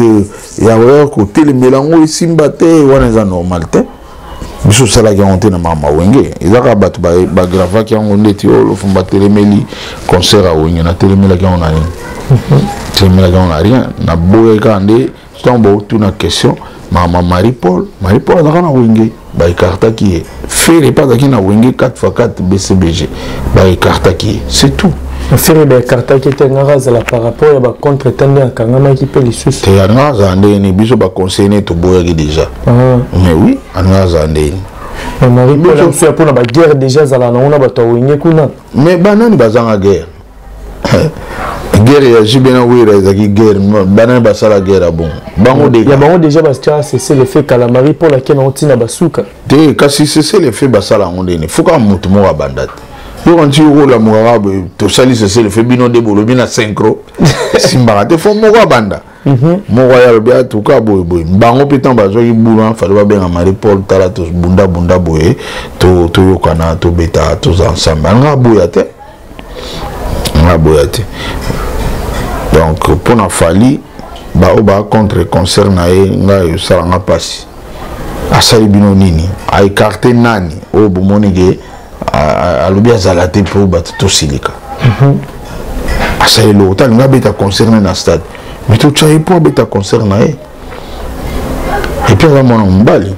ya koya kotelemela yango esimba te, wana eza normal te. Biso osalaki yango te na mama Wenge, eza kaka bato bagravaki yango ndeti oyo Lofombo atelemeli concert ya Wenge. Natelemelaki yango na nini? Telemelaki yango na rien, naboyaki kaka nde ntango baotuna question. Mama Marie Paul, Marie Paul azalaka na Wenge, baekartaki ye. Ferre mpe azalaki na Wenge 4x4 BCBG, baekartaki ye, c'est tout. Ferre baekartaki te, ngaka azala par rapport ya bacontre temps nde akangamaki mpe lisusu. Te, alinga azala ndenge nini? Biso baconseil ne toboyaki déjà. Mais oui, alinga azala ndenge nini? Marie Paul mosusu ya mpona baguerre déjà azala nango na bato ya Wenge kuna. Mais banani bazanga guerre? Guerre ya JB na Wera ezalaki guerre, banani basala guerre ya bongo? Bango de ya bango déjà batia cessez-le-feu kala. Marie Paul ake nango ntina basuka. Te, kasi cessez-le-feu basala yango ndeni? Faut kaka motu moko abanda te. Yoka nti okolamukaka, tosali cessez-le-feu, bino nde bolobi na synchro, simbaka te. Faut moko abanda, moko aya alobi atuka boye boye. Bango mpe ntango bazwaki bula, Fally babenga Marie Paul: tala, tobunda bunda boye, toyokana, tobeta, toza ensemble. Anga aboya te, nga aboya te. Donc mpona Fally, baoyo baa contre concert na ye, ngai osalanga mpasi. Asali bino nini? Aekarte nani oyo bomoni ke alobi azala te mpo bato tosilika? Asali eloko te. Alingi abeta concert na ye na stade, mais totya ye mpo abeta concert na ye. Et puis aza mwana mobali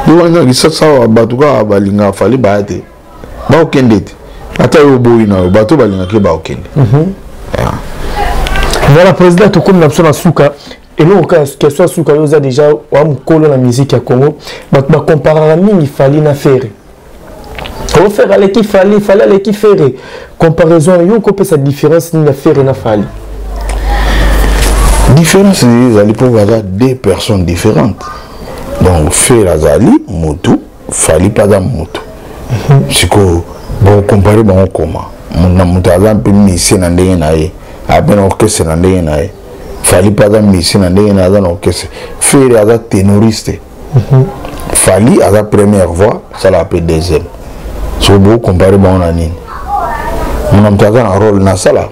yo wana. Kisasa awa, bato kaka balingaka Fally baya te, baokende te. Ata yo oboyi na yo, bato balingaki baokende. Voilà, président, tokomi na biso na suka. Eloko kaka, question ya suka: yo oza déjà wa mokolo na musique ya Congo, bato bacomparaka mingi Fally na Ferre. O Ferre aleki Fally, Fally aleki Ferre. Comparaison, yo okopesa différence nini ya Ferre na Fally? Différence ezali mpo baza deux personnes différentes. Donc Ferre azali motu, Fally mpe aza motu. Sikoyo bokompare bango koma? Na moto aza mpe musicien na ndenge na ye, ape na orchestre na ndenge na ye. Fally mpe aza musicien na ndenge na ye, aza na orchestre. Ferre aza ténoriste, Fally aza première voix, asalaka mpe deuxième. Sikoyo bokompare bango na nini? Mona, moto aza na rôle nasalaka,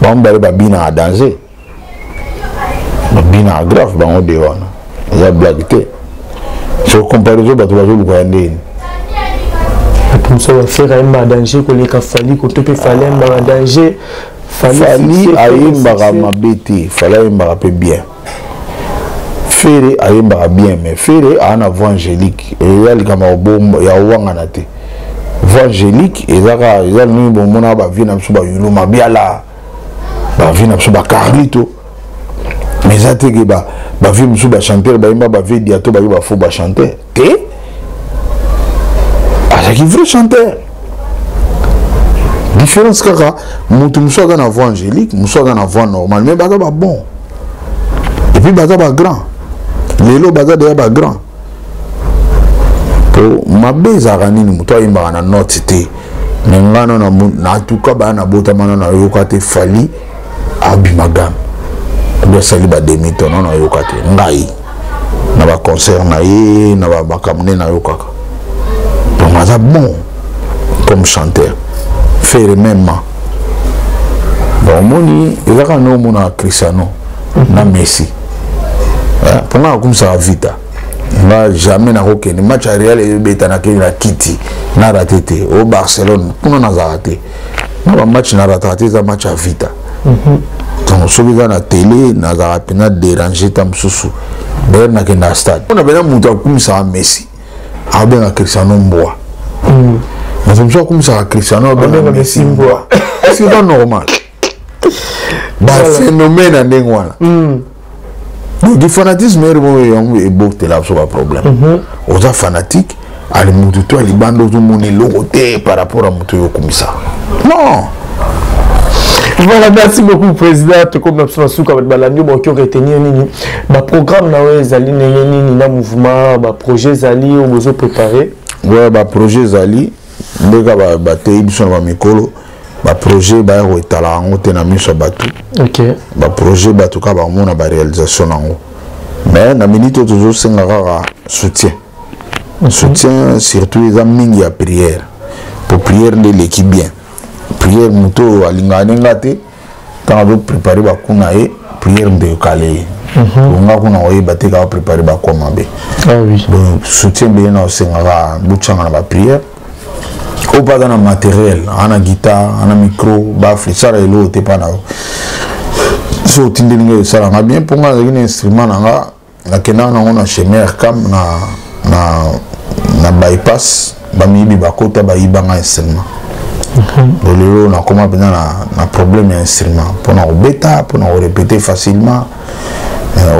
bango mibale babinaka danger, babinaka grave, bango de wana eza blague te. So comparaison bato bazoluka ya ndeni? Bato mosusu, baFerre ayembaka danger koleka Fally, koto mpe Fally ayembaka danger. Fally ayembaka mabe te, Fally ayembaka mpe bien. Ferre ayembaka bien, mais Ferre aa na voix angélique, eza likambo ya owangana te. Voix angélique eza kaka, eza nini, bomonaka bavie na biso, bayulu mabiala, bavie na biso, bacarlito, mais eza te ke bavie mosusu, bachanteur bayemba bavie diato, baye bafaux bachanteur te. Azalaki vrai chanteur. Différence kaka, moto mosusu aza na voix angélique, mosusu aza na voix normale, mais baza babon et puis baza bagrand. Lelo baza deya bagrand. Po mabe ezalaka nini? Moto ayembaka na note te, me nga no na tuka baya nabotama no nayoka te Fally abima gamme obi asali bademi-ton, no nayoka te. Ngai na baconcert na ye, na bamakambo nde nayokaka. Donc aza bon comme chanteur, Ferre mêmement. Donc omoni, eza kaka nde omonaka Cristiano na Messi. Mpo nga nakumisaka Vita, nga jamais nakokende match ya Real ebeta nakende na kiti na rate te. O Barcelone kuna nazalaka te na bamatch, na rataka te, eza match ya Vita. Donc soki eza na télé, nazalaka mpena déranger ta mosusu. D'ailleurs nakende na stade mpona mpena moto akumisaka Messi abenga Cristiano mbwa, moto mosusu akumisaka Cristiano abenga Messi mbwa. Est-ce que eza normal? Baphénomène ya ndenge wana. Donc du fanatisme ere moko yango ebotela biso baproblème. Oza fanatique ali motu to alibanda, ozomona eloko te par rapport à moto oyo okumisa, non. Voilà, merci beaucoup, président. Tokomi na biso na suka. Bato balandi oyo bakoki retenir nini? Baprogramme na oyo ezali ndenge nini na mouvement? Baprojet ezali oyo bozopréparé? Ouais, baprojet ezali ndeka bateyi biso na bamikolo. Baprojet baya koetala yango te na miso ya bato. Baprojet, bato kaka bamona baréalisation nango. Mais na minute oyo tozosenga kaka soutien, soutien surtout eza mingi ya prière, po prière nde eleki bien. Prière, moto oyo alingaka ndenge te, ntango azoprépare baku na ye, prière nde ekale ye. Bonga kuna oyeba te kaka prépare bakwa mabe. Donc soutien ebele na osengaka, botyanga na baprière. Oyo mpe aza na matériel, ana guitare, ana micro, baffle, esala eloko te mpa na yo. So otindeli ngai, esalanga bien, mpo ngai nazalaki na instrument na nga, nakendaka nango na chemin cam na bypass, bamiyibi bakota, bayibanga instrument. Donc lelo nakoma mpenza na problème ya instrument mpona kobeta, mpona korépéter facilement.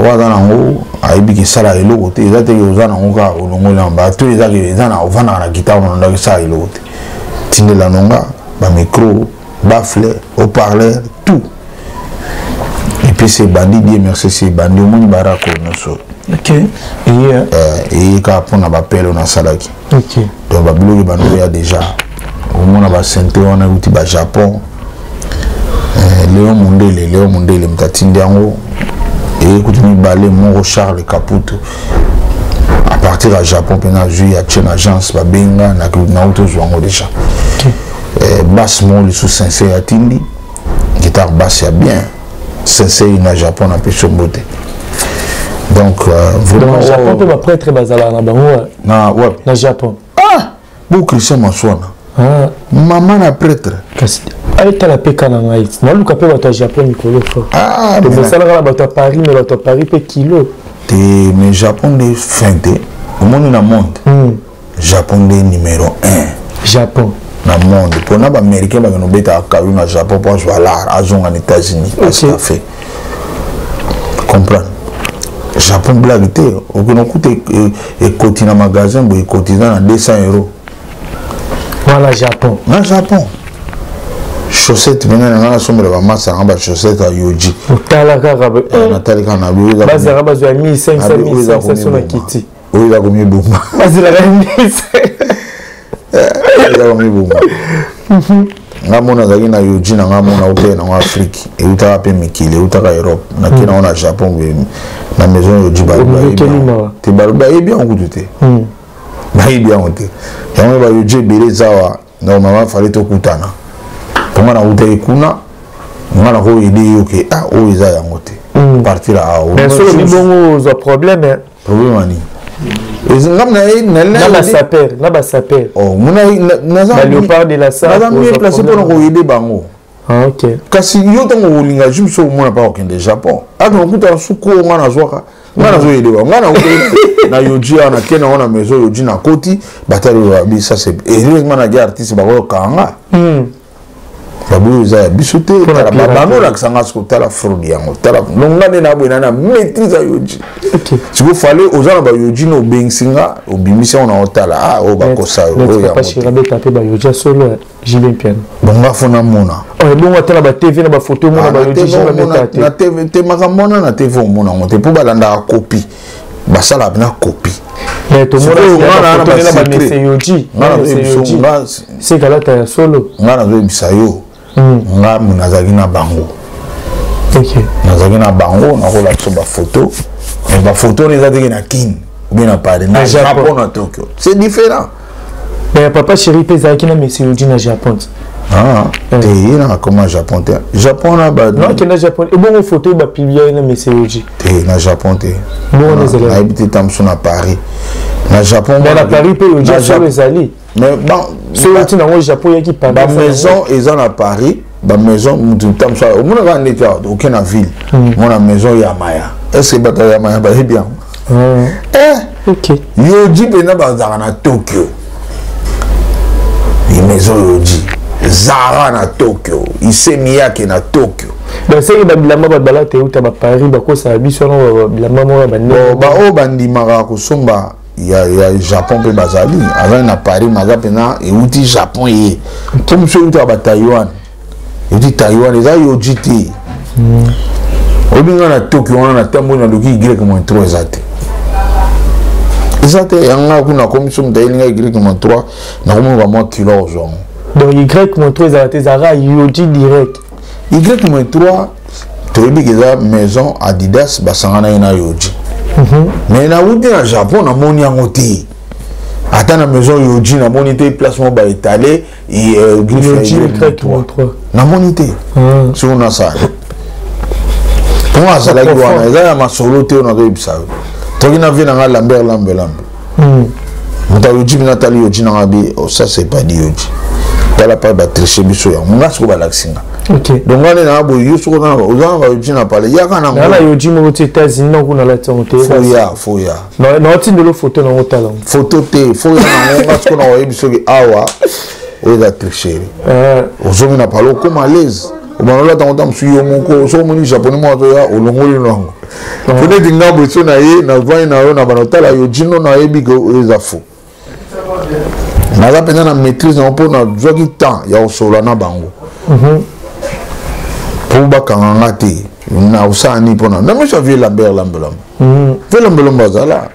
Oyo aza nango ayebi ke esala eloko te. Eza teke oza nango kaka olongoli yango bato, eza ke eza na ovandaka na guitare na ndako, esala eloko te. Tindela nonga bamicro, baffle, haut-parleur, tout. Et puis c'est ebandi, Dieu merci, c'est ebandi. Omoni barako nyonso eye kaka mpona bapele oyo nasalaki. Donc babiloko ebandi oya déjà. Omona basynthé wana euti bajapon. Léon Mondele, Léon Mondele moto atindi yango. Eye kutu mibale, moko Charles Caputo à partir ya Japon mpe nazwi, atie na agence, babenga, nauti ozwa yango déjà. Basse moko lisusu Sensei atindi, guitare basse ya bien, Sensei na Japon, napesi yo mbote. Donc vraiment Japon mpe baprêtre bazalaka na bango. Na wapi? Na Japon. Ah bo, Christian Maswana. Ah. Mama na prêtre. Kasi ayetala mpe ka na ngai, naluka mpe bato ya Japon mikolo fort. Ah, tomesalaka na bato ya Paris, mais bato ya Paris mpe kilo. Te, mais Japon nde fin te. Omoni na monde, Japon nde numéro 1. Japon. Na monde, mpona baaméricain bakende obetaka kayu na Japon mpo azwa lar, azonga na États-Unis. Fait comprendre, Japon blague te. Okende okuta ekoti na magasin boye, ekoti eza na 200 euros. Wana Japon? Na Japon. Chaussette ndenge na ngai nasombela bamasa yanga bachaussette ya Yohji. Otala kaka. Natali kaka na bazalaka bazwa ya 1500, 1500 na kiti. Oyo eza komiboma. Bazelaka 1500. Eza komiboma. Nga mona azalaki na Yohji na nga mona ute nango Afrique, eutaka mpe mikili, eutaka Europe, nake nango na Japon, na maison Yohji. Te, bayebi yango kutu te, bayebi yango te. Yango baYohji ebele eza awa. Normalement fallait tokutana, mpo nga nautaki kuna, nga nakoyede yo ke ah, oyo eza yango te, partir awa. Soki bongo ozwa problème. Problème ani? Ngam na basaper, na basaper. Naza Léopard de la Naza mieux placé mpona koyede bango. Ah, ok. Kasi yo ntango olinga jum, so omona mpa kokende Japon, ake okutana suku oyo nga nazwaka, nga nazoyede bango. Nga na Yohji awa, nakende yango na maison Yohji, nakoti, batali oyo babi, ça c'est heureusement nagi artiste, bakoyokanga babi oyo eza ya biso te. Bango olakisa nga siko, tala fraude yango, tala. Donc nga nde naboye na maîtrise ya Yohji. Siko fale oza na baYohji na obengisi nga, obimisi yango na otala, ah, oyo bakosa yo, oyo yango. Abeta mpe baYohji solo, JB Mpiana. Bon, nga fo namona. Ebongo atala batv na bafoto, omona baYohji babeta te. Na TV te, makambo wana na TV omona yango te, mpo balandaka copie, basalaka na copie. Tomona bamese Yohji sekalata ya solo. Nga nazoyebisa yo, nga nazalaki na bango, nazalaki na bango, nakolakisa bafoto. Mais bafoto wana eza teke na Kine ou bien na Paris, na Japon, na Tokyo, c'est différent. Mais papa chéri mpe ezalaki na mese Yohji na Japon. Ah, te, ye na akoma Japon te, Japon na Nakenda Japon, ebongo foto oyo bapublia ye na mese Yohji? Te, na Japon te. Nayebi te, ta mosu na Paris, na Japon. Na Paris mpe Yohji solo ezali. Mais bon, soki oti nango Japon, oyaki. Bamaison eza na Paris, bamaison mutu ta mosu omonaka neti awa oke na ville, mona maison ya maya. Est ce que bato ya maya bayebi yango? Yohji mpenza bazalaka na Tokyo, maison Yohji. Zara na Tokyo, Issey Miyake na Tokyo. Baseki babilamba bato balata euta baparis, bakosala biso wana bilamba moko ya bandenge. Baoyo bandimaka kosomba ya Japon mpe bazali, azali na Paris, mais aza mpena euti Japon. Ye to mosu eutaka bataiwan, euti Taiwan, eza Yohji te. Oyebi nga na Tokyo wana, natamboli, naluki Y-3, eza te, eza te. Yanga kuna komi so moto ayelinga Y-3, nakomonoka mwa kilo ozwa yango. Donc Y-3 ezala te, ezalaka Yohji direct? Y-3, toyebi ke eza maison Adidas basangana ye na Yohji, mais nauti na Japon, namoni yango te. Ata na maison Yohji, namoni te place moko baétale griffe. Namoni te. Soki nasala mpo azalaki wana, eza ya masolo te oyo nazoyebisa yo. Toki na vie na nga, Lambert Lambe Lambe, moto ayoji bino, atali Yohji nanga bi: "Oh, ça c'est pas di Yohji." Tala pa batriche biso yango. Nga sikoyo balakisi nga. Donc nga nde naa boye, yo soki oza na baYohji na pale, yaka. Na na Yohji moko ti États-Unis na kuna alati yango te. Foya, foya. Naotindelo photo nango, tala. Photo te, foya nango. Nga sikoyo na oyebi soki awa oyo eza tricherie. Ozongi na pale, okóma à l'aise, obanda olata yango. Ta mosusu yo moko, soki omoni Japonais moko azoya, olongoli nango. Po neti nga boye, so na ye navandi na yo na bana otala Yohji, no, nayebi ke oyo eza faux. Naza mpenza na maîtrise nango, mpo nazwaki temps ya kosolola na bango mpo bakanga nga te. Na kosala nini mpona na miso ya vieux Lambert Lambelambe? Vieux Lambelambe azala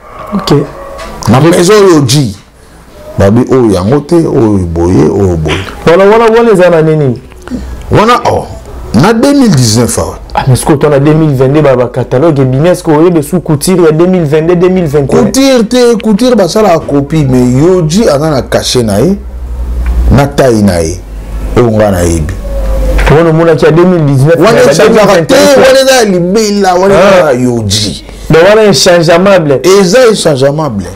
na maison Yohji, babi oyo yango te, oyo boye, oyo boye. Wana eza na nini? Wana o na 2019 awa. Ah, mais sikoyo to na 2022, bacatalogue ebimi. Est-ce oyebi su couture ya 2022, 2021? Couture te, couture basalaka copie, mais Yohji aza na cachet na ye, na taille na ye, oyo nga nayebi. Wana omonaki ya 2019? Wana echangeaka te, wana eza ya libela, wana eza ya Yohji. Donc wana échangeamable? Eza échangeamable.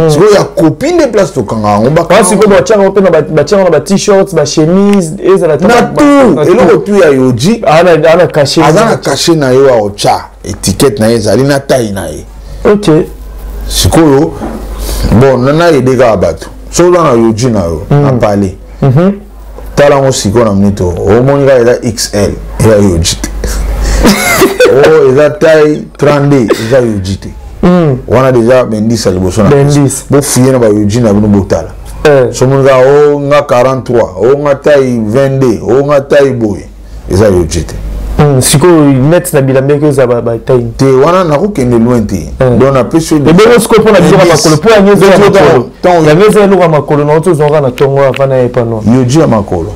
Sikoyo ya copie nde place tokanga yango. Sikoyo batiango mpe, batiango na ba-t-shirt, bachemise, ezala na tout, eloko tu ya Yohji. Ana cachet. Aza na cachet na ye, aotya étiquette na ye, ezali na taille na ye. Sikoyo bon, nayede kaka bato, soki oza na Yohji na yo na pale, tala yango sikoyo na minute oyo, omoni kaka eza XL, eza Yohji te. Oyo eza taille 32, eza Yohji te. Wana déjà bendisa liboso na bofuye na baYohji na bino, botala. Somoni kaka o nga 43, o nga taille 22, o nga taille boye, eza Yohji te. Sikoyo net na bilamba eke eza bataille? Te, wana nakokende loin te. Donc napesi. Ebongo sikoyo mpona biloko ya makolo, mpo yango eza ya makolo, yango eza eloko ya makolo na tozwaka na ntongo avant na yepa no. Yohji ya makolo?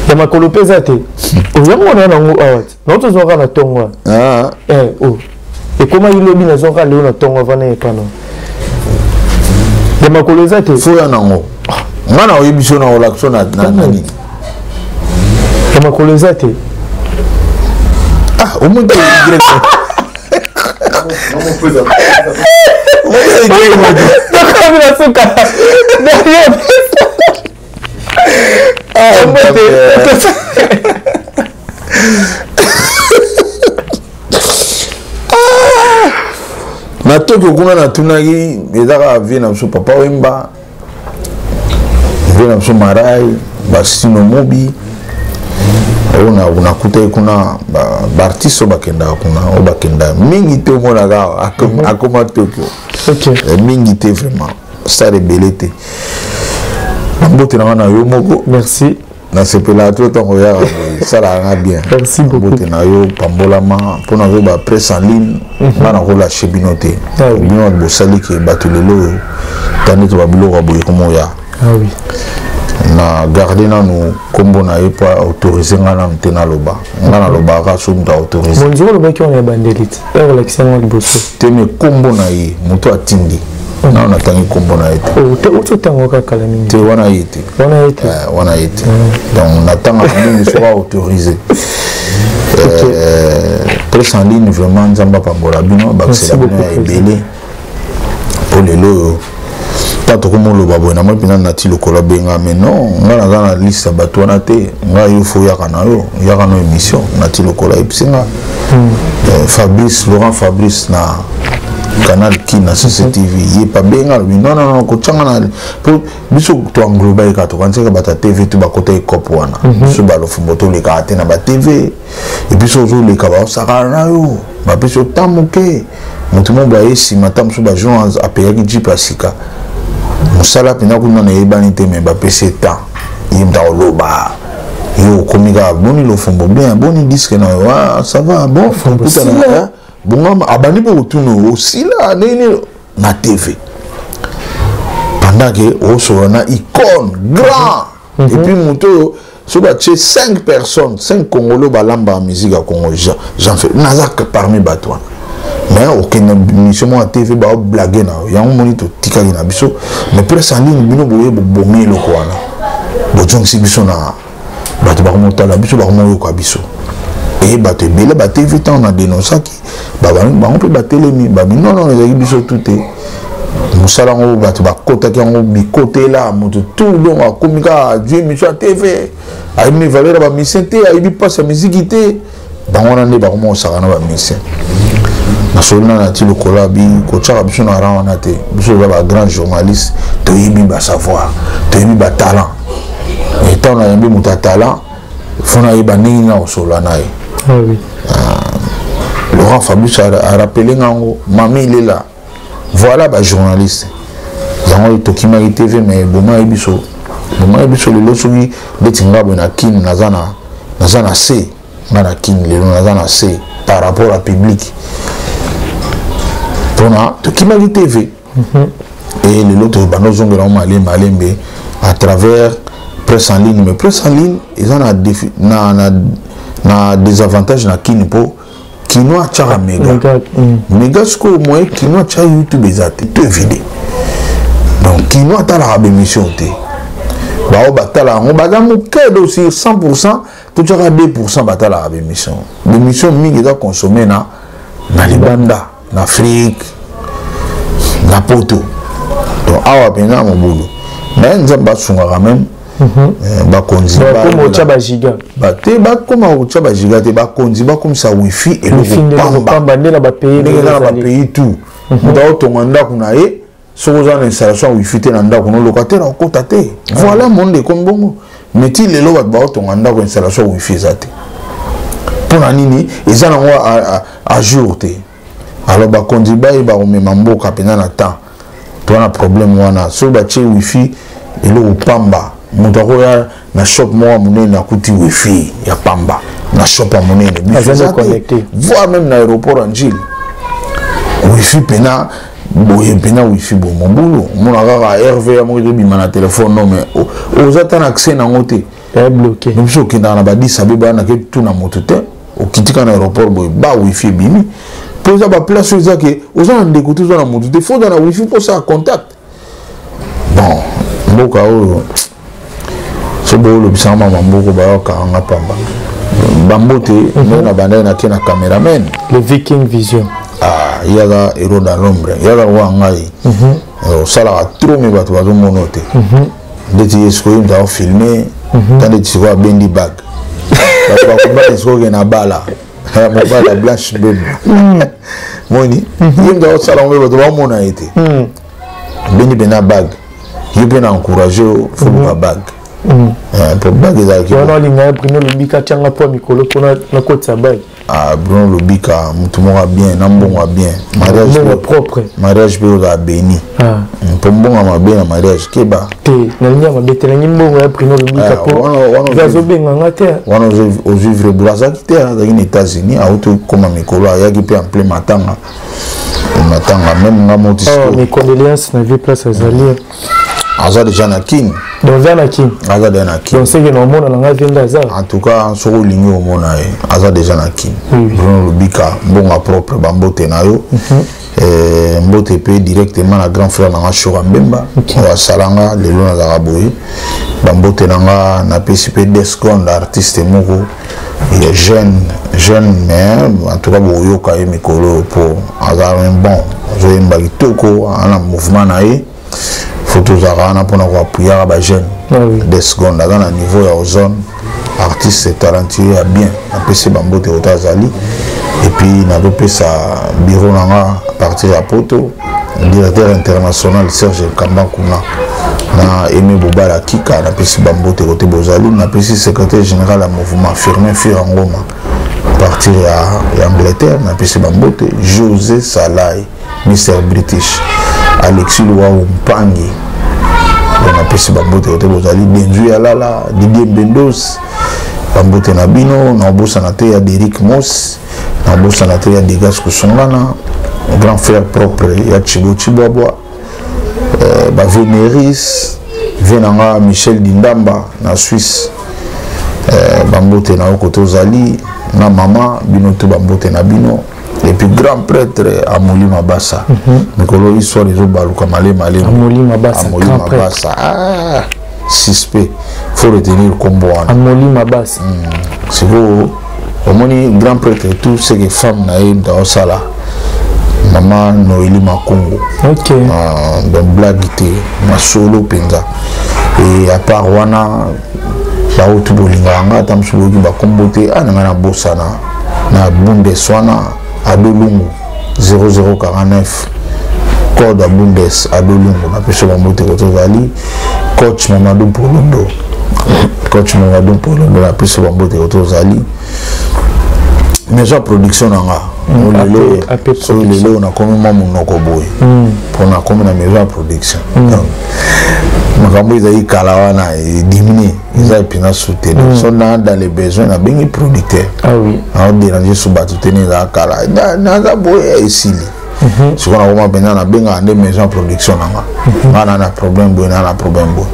Ya makolo mpe eza te. Yango wana nango awa te, na tozwaka na ntongo ekomaki lobi, nazwaka lelo na ntongo avant na yepa no. Ya makolo eza te? Foya nango, nga na oyebi so na olakisa na nini. Ya makolo eza te? Ah, omoni te Y. Tokomi na suka. Derrière mbote. Na Tokyo kuna, natunaki, eza kaka vieux na biso Papa Wemba, vieux na biso Marai Basino Mobi, oyo nakutaki kuna. Baartiste oyo bakendaka kuna, oyo bakendaka mingi te, omonaka akoma Tokyo mingi te, vraiment star ebele te. Mbote na nga na yo moko. Merci. Nasepelaka to ntango oyaka boye, esalaka nga bien. Merci beaucoup. Mbote na yo, pambolama. Mpona koyeba presse en ligne, nga nakolâcher bino te. Bino bato bosali ke bato lelo oyo tandi to babiloko ya boye komoya. Na garde nanu nkombo na ye mpo autorise nga nanu te. Naloba, nga nalobaka so moto autorise. Bonjour, olobaki wana ya bandeli te, olakisa yango liboso. Te, me nkombo na ye, moto atindi nano, natangi nkombo na ye te. Oti otango kaka kala mingi. Te, wana ye te. Wana ye te. Wana ye te. Donc natangaka mingi soki autorisé. Presse en ligne, vraiment Nzambe apambola bino, bakisela bino ya ebele. Mpo lelo oyo ntango tokomoloba boye, namoni mpenza nati lokolo abenga, mais non, ngai naza na liste ya bato wana te. Ngai yo fo yaka na yo, yaka na émission. Nati lokolo ayebisi nga Fabrice Laurent, Fabrice na Canal Kin na CCTV, ye pa benga alobi non, non, non, kotianga na po biso toengloba ye kaka, tokanisaka bato ya TV to bakota ekope wana. Biso balofumbo tolekaka te na baTV, et puis so ozoleka, baosakana na yo, bapesi yo ta moke. Moto moko aye nsima, ta mosusu bajon apeyaki jeep ya sika, mosala mpenza kuna nayebani te, mais bapesi ye temps, ye moto akoloba. Yo okomi kaka: "Boni Lofombo? Bien. Boni disque na yo?" "Ah, ça va." Bon, kutana bongama, abandi mpo kotuna osila ndenge na TV pendant que osola na icône grand. Et puis moto oyo, so batie 5 personnes, 5 Congolais balambaka musique ya Congo, Jean Fe naza parmi bato wana. Mais okende mission moko ya TV, baoblague na yo. Yango moni totikali na biso. Mais presse en ligne, bino boye bobomi eloko wana, bozongisi biso na bato bakomotala biso, bakomoyoka biso. E bato ebele baTV, ntango na dénonçaki bango mpe batelemi, babi nono, ezalaki biso tu te. Mosala yango, bato bakotaki yango bikotela moto tout. Donc akomi kaka azwi émission ya TV, ayebi valeur ya bamusicien te, ayebi mpasi ya miziki te. Bango wana nde bakoma kosaka na bamusicien. Nasoli na nati lokolo abi kotiaka biso na rang wana te. Biso toza bagrand journaliste, toyebi basavoir, toyebi batalent. Ntango nayambi moto ya talent, fo nayeba ndenge nini nakosolola na ye. Laurent Fabrice arappeler ngango mami ilela. Voilà, bajournaliste yango tokimaki TV, mais bomaki biso, bomaki biso. Lelo soki ndeti nga boye na Kine, naza na se nga na Kine lelo, naza na se par rapport à public mpona tokimaki TV. E lelo tobanda ozongela ngo malembe malembe à travers presse en ligne. Mais presse en ligne eza na désavantage na Kini, mpo kino atiaka méga méga. Sikoyo moyen kino atya YouTube eza te, to évide. Donc kino atalaka bémission te. Bao batala yango baza moke. Do sur 100, totiaka 2 batalaka bémission. Bémission mingi eza consommé na libanda, na Afrique, na Poto. Donc awa mpenza mobulu, mais Nzambe asungaka même bakonzi. Bakoma otya bagiga. Te, bakoma kotya bagiga te. Bakonzi bakomisa wifi eloko pamba nde na bapays. Ndenge eza na bapays tout. Moto aotonga ndako na ye, soki oza na installation ya wifi te na ndako, no locataire akokota te. Voilà, monde ekomi bongo. Mais ti lelo bato baotonga ndako, installation ya wifi eza te. Mpo na nini? Eza nango à jour te. Alors bakonzi bayeba komema mboka mpenza na temps. To wana problème wana, soki batie wifi eloko pamba, moto akoya na shop moko ya monene, akuti wifi ya pamba na shop ya monene, voire même na aéroport ya Njili, wifi mpena boye, mpena wifi boye mobulu. Omona kaka rva moko ezobima na telefone no, mais oza ta na accès nango te. Biso okendaka na badisa be baya nake tuna moto te. Okitika na aéroport boye, ba wifi ebimi, mpo eza baplace oyo eza ke oza na ndeko te, oza na moto te, fo oza na wifi mpo osala contact. Bon, mboka oyo, so boolobisanga mama mboko, bayokanga pamba bambote. Nde na bandaki nake na cameraman. Le Viking Vision. Ah, ye aza héros dans l'ombre, ye aza lokola ngai. Osalaka trop, mais bato bazomona te. Ndeti ye sikoyo, moto aofilme ta, ndeti sikoyo abendi bague, bato bakobala sikoyo, ke na bala mobala Blanche Mbemba. Moni ye moto aosala ngo, mpe bato baomona ye te. Abendi mpena bague, ye mpe na encourage yo, foluka bague, mpo bague ezalaki. Wana olinga Bruno Lobika atianga mpo ya mikolo mpona nakotisa bague. Ah, Bruno Lobika, motu moko ya bien, na mbongo ya bien, mariage propre. Mariage mpe ozala béni, mpo mbongo ya mabe na mariage, keba. Te, nalingi ya mabe te, nalingi mbongo ya Bruno Lobika, mpo azobenganga te. Wana ozwi vrai boulot. Azalaki te, azalaki na États-Unis, auti koma mikolo, ayaki mpe en plein matanga, matanga même nga moti. Mes condoléances na vie place azali. Aza déjà na Kini. Donc aza na Kini. Aza déjà na Kini. Donc seke na omona na ngai vende aza. En tout cas, soki olingi omona ye, aza déjà na Kini. Bruno Lobika, mbongo propre, bambote na yo. Mbote mpe directement na grand frère nanga Shora Mbemba, oyo asalanga lelo nazalaka boye. Bambote na nga napesi mpe Desconde, artiste moko ya jeune jeune, mais en tout cas boyoka ye mikolo oyo, mpo aza un bon, azoyemba kitoko, ana mouvement na ye. Fo tozalaka wana mpona koapuyaka bajeune. Desconde aza na niveau ya Ozone, artiste talentueux ya bien. Napesi bambote kota azali. Et puis nazopesa bureau na nga à partir ya Poto, directeur international Serge Kamba kuna na Aimé Bobala Kika, napesi bambote kote bozali. Napesi secrétaire général ya mouvement Firmin Fira Ngoma à partir ya Angleterre, napesi bambote. José Salai, Mr British, Alexis Luau Mpangi, napesi bambote kote bozali. Benzu ya Lala, Didier Bendos, bambote na bino. Naobosana te ya Derek Mos, naobosana te ya Degas Kosongana, grand frère propre ya Chibo Chibwabwa, baveneris ve na nga Michel Dindamba na Suisse, bambote na yo kote ozali na mama bino to, bambote na bino. Et puis grand prêtre Amoli Mabasa, mikolo histoire ezobaluka malema. Amoli Mabasa. Amoli Mabasa, ah, suspect, faut retenir kombo wana. Amoli Mabasa. Sikoyo omoni grand prêtre, tout ce que femme na ye moto aosala, mama Noeli Makongo. Donc blague te, masolo mpenza. Et à part wana, bauti bolingaka nga, ata mosusu boyoki bakombo te, a na ngai nabosana na Bundes wana, Adolungu 0049, code ya Bundes, Adolungu, napesi bango te koto ozali. Coach Mamadou Polondo, coach Mamadou Polondo, napesi bango te koto ozali. Maison ya production na nga lelo, soki lelo nakomi mwa monoko boye mpo nakomi na maison ya production. Makambo ezali kala wana ediminuer, eza mpena su te. Donc so na dans les besoins, nabengi producteur, naodéranger so bato te. Ne ezala kala, naza boye, esili. Sikoyo nakoma mpenza nabengaka nde maison ya production na nga, nga na problème boye, na problème boye.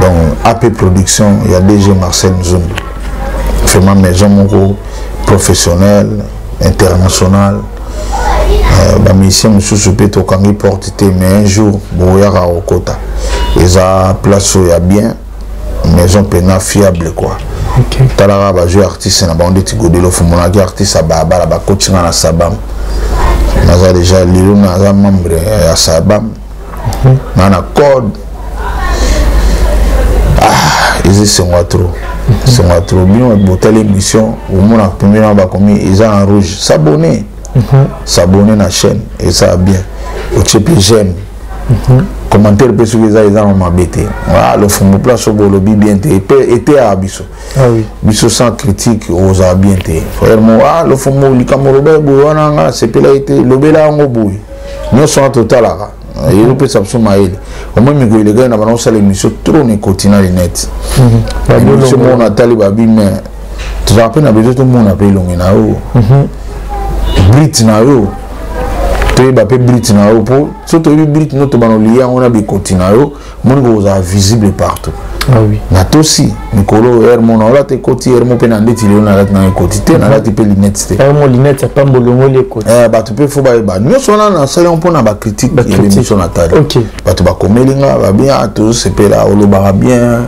Donc AP Production ya DG Marcel Nzundu, vraiment maison moko professionnel international. Bamusicien mosusu mpe tokangi porte te, mais un jour boyaka kokota, eza place oyo ya bien, maison mpena fiable quoi. Talaka bazwi artiste na bango ndeti Godelo Fumonaki, artiste ya balabala, bakotinga na Sabam. Naza déjà lelo naza membre ya Sabam na code. Ah, eza esengo trop, esengo trop. Bino botali émission, omona pembeni wana bakomi eza en rouge "s'abonner". S'abonner na chaîne eza bien, otie mpe j'aime, commentaire mpe soki eza na mabe te. Lofumbu, place oyo bolobi bien te, eteyaka biso. Biso sans critique ozala bien te, frère mo. Ah, Lofumbu, likambo oloba boye wana, nga nasepela ye te, lobela yango boye. Nyonso wana totalaka, ezopesa biso mayele. Omoi mikolo elekaki na bana kosala émission trop na ekoti na lunette, émission moko natali babi, mais tozalaka mpe na besoin tomona mpe elongi na yo, brut na yo, toyeba mpe brut na yo, mpo so toyebi brut no, tobana olia yango na bikoti na yo, moni kozala visible partout. Natosi mikolo oyo ere mo naolata ekoti, ere mo mpe na ndeti lelo nalati na ekoti te, nalati mpe lunette te. Mo lunette ya pambolongoli ekoti. Bato mpe fo bayeba nyonso wana nasali yango mpona bacritique ya bémission natali. Bato bakomeli nga babi: "Ah, tozosepela, olobaka bien,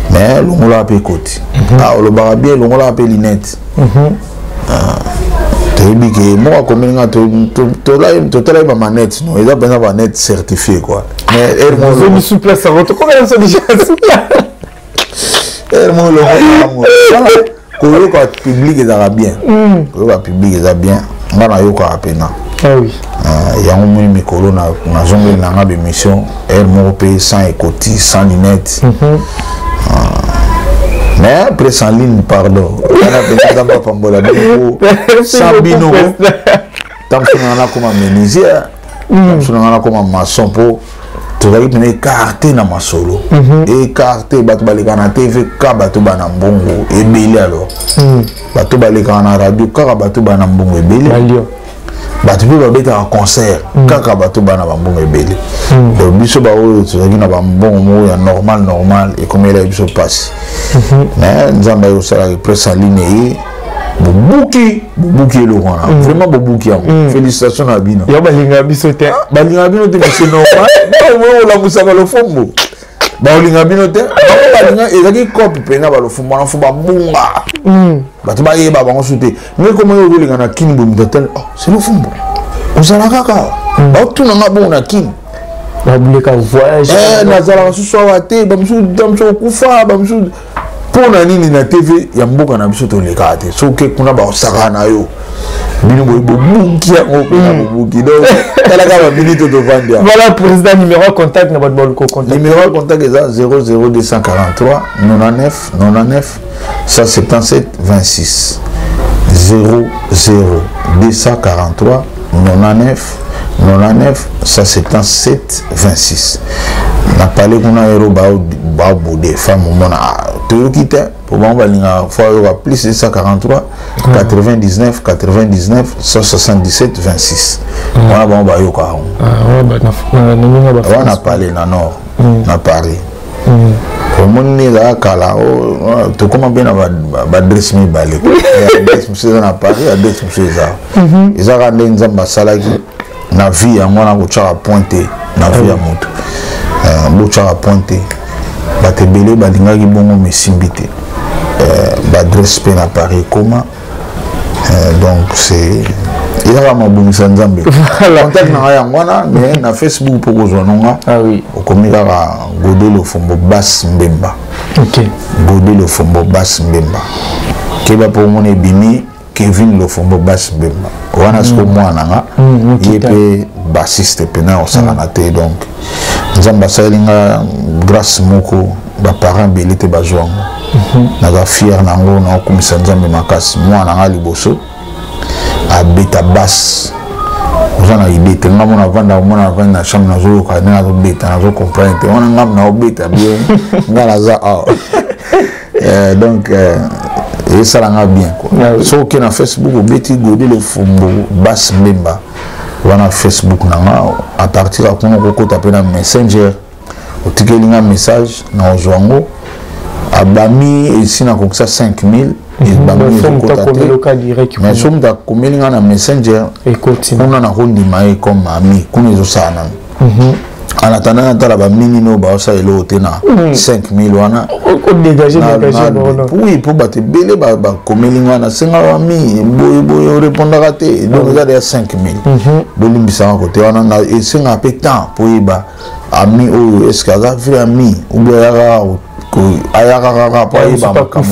mais longolaka mpe ekoti. Ah, olobaka bien, longolaka mpe lunette." Toyebi ke moko akomeli nga, totala ye bamanete no, eza mpenza banete certifié quoi, mais ozongi sous place yango, tokomela biso déjà. Ere moko longo koyoka public ezalaka bien, koyoka public eza bien, nga nayokaka mpena. Yango moni mikolo nazongeli na nga bémission, ere moko mpe sans ekoti, sans lunette, mais presse en ligne, pardon, wana mpenza Nzambe apambola bino. Sans bino, ntango mosusu nanga nakoma menuisier, ntango mosusu nanga nakoma maçon, mpo tozalaki mpena écarté na masolo, écarté. Bato balekaka na TV ka bato bana mbongo ebele, alors bato balekaka na radio kaka bato bana mbongo ebele, bato mpe babetaka concert kaka bato bana bambongo ebele. Donc biso baoyo tozalaki na bambongo moko ya normal normal, ekomelaki biso mpasi. Mais Nzambe aye kosalaka presse en ligne ye, bobuki, bobuki eloko wana, vraiment bobuki yango. Félicitation na bino. Yo balingaka biso te. Balingaka bino te, mais c'est normal, olamusaka Lofombo, baolinga bino te. Bango balinga ezalaki cope mpena balofombo wana, fo babunga, bato bayeba bango su te. Ngai koma yo ozolinga na Kini boye, moto atali: "Oh, c'est Lofombo." Ozala kaka baotuna nga bongo na Kini. Babuleka voyage. Nazalaka susu awa te, bamosusu bamosusu okufa, bamosusu mpo na nini na TV ya mboka na biso tolekaka te? Soki kuna bakosaka na yo. Bino boye bobuki yango mpena bobuki. Donc talaka baminute tovandi awa. Voilà, président, numéro ya contact na bato baluka contact. Numéro ya contact eza 00243 99 99 177 26, 00 243 99 99 177 26. Na pale kuna ero baobode femme omona toyoki te, po bango balingaka fo ayoka plus 243 99 99 177 26. Wana bango bayoka yango. Wana pale na nord na Paris. Omoni nde ezalaka kala, tokóma mpe na baadresse mibale. Adresse mosusu eza na Paris, adresse mosusu eza kaka nde Nzambe asalaki na vie yango wana. Kotyaka point te na vie ya moto, botyaka point te. Bato ebele balingaki bongo mesimbi te. Baadresse mpe na Paris ekóma. Donc c'est ezaka mabongisa Nzambe. Contact na ngai yango wana, mais na Facebook mpo kozwa nonga okomi kaka Gode Lofombo Bas Mbemba. Gode Lofombo Bas Mbemba. Keba mpo omona ebimi Kevin Lofombo Bas Mbemba wana. Siko mwana na nga ye mpe bassiste mpena osakana te. Donc Nzambe asaleli nga grâce moko, baparent ebele te bazwa yango. Naza fier na yango, naokumisa Nzambe makasi. Mwana na nga liboso abeta basse, oza na idée te. Nga mona avanda, omona avandi na chambre, nazoyoka ndenge azobeta, nazocomprendre te. Wana ngambo naobeta bien, nga naza awa. Donc esalanga bien quoi. Soki oke na Facebook, obeti Gode Lofombo Bas Mbemba, wana Facebook na nga. À partir ya kuna okokota mpe na Messenger, otikeli nga message na ozwa yango. Abami esi nakokisa 5000, ebami ezokota te, mais so moto akomeli nga na Messenger kuna, nakondima ye comme ami. Kuna ezosala nano. En attendant natala baminini oyo baosala eloko te na 5000 wana. Oui, mpo bato ebele bakomeli nga, nasenga bami boye boye, orépondaka te. Donc eza deya 5000, bolimbisanga kote wana. Esengaka mpe temps mpo oyeba ami oyo, est ce que aza vrai ami ou bien ayaka kaka mpo ayeba makambo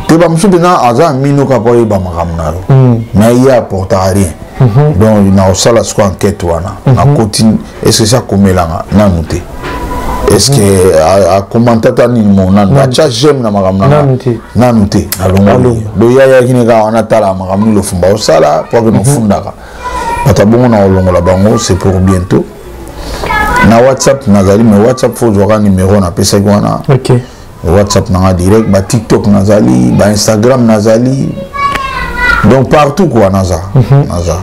te. Bamosusu mpena aza ami noka mpo ayeba makambo na yo, mais ye apportaka rien. Donc nakosala siko enquête wana. Nakoti, est ce que si akomelanga nanu te, est ce que akomanta ata nini mo nanu, atya j'aime na makambo nanga nanu te, nalongoli. Do ye ayaki ne kaka wana, tala makambo nini Lofumba osala po akende ofundaka bato abongo na kolongola bango. C'est pour bientôt. Na WhatsApp nazali, mais WhatsApp fo ozwaka numéro napesaki wana. WhatsApp nanga direct, ba TikTok nazali, ba Instagram nazali, donc partout quoi naza. Naza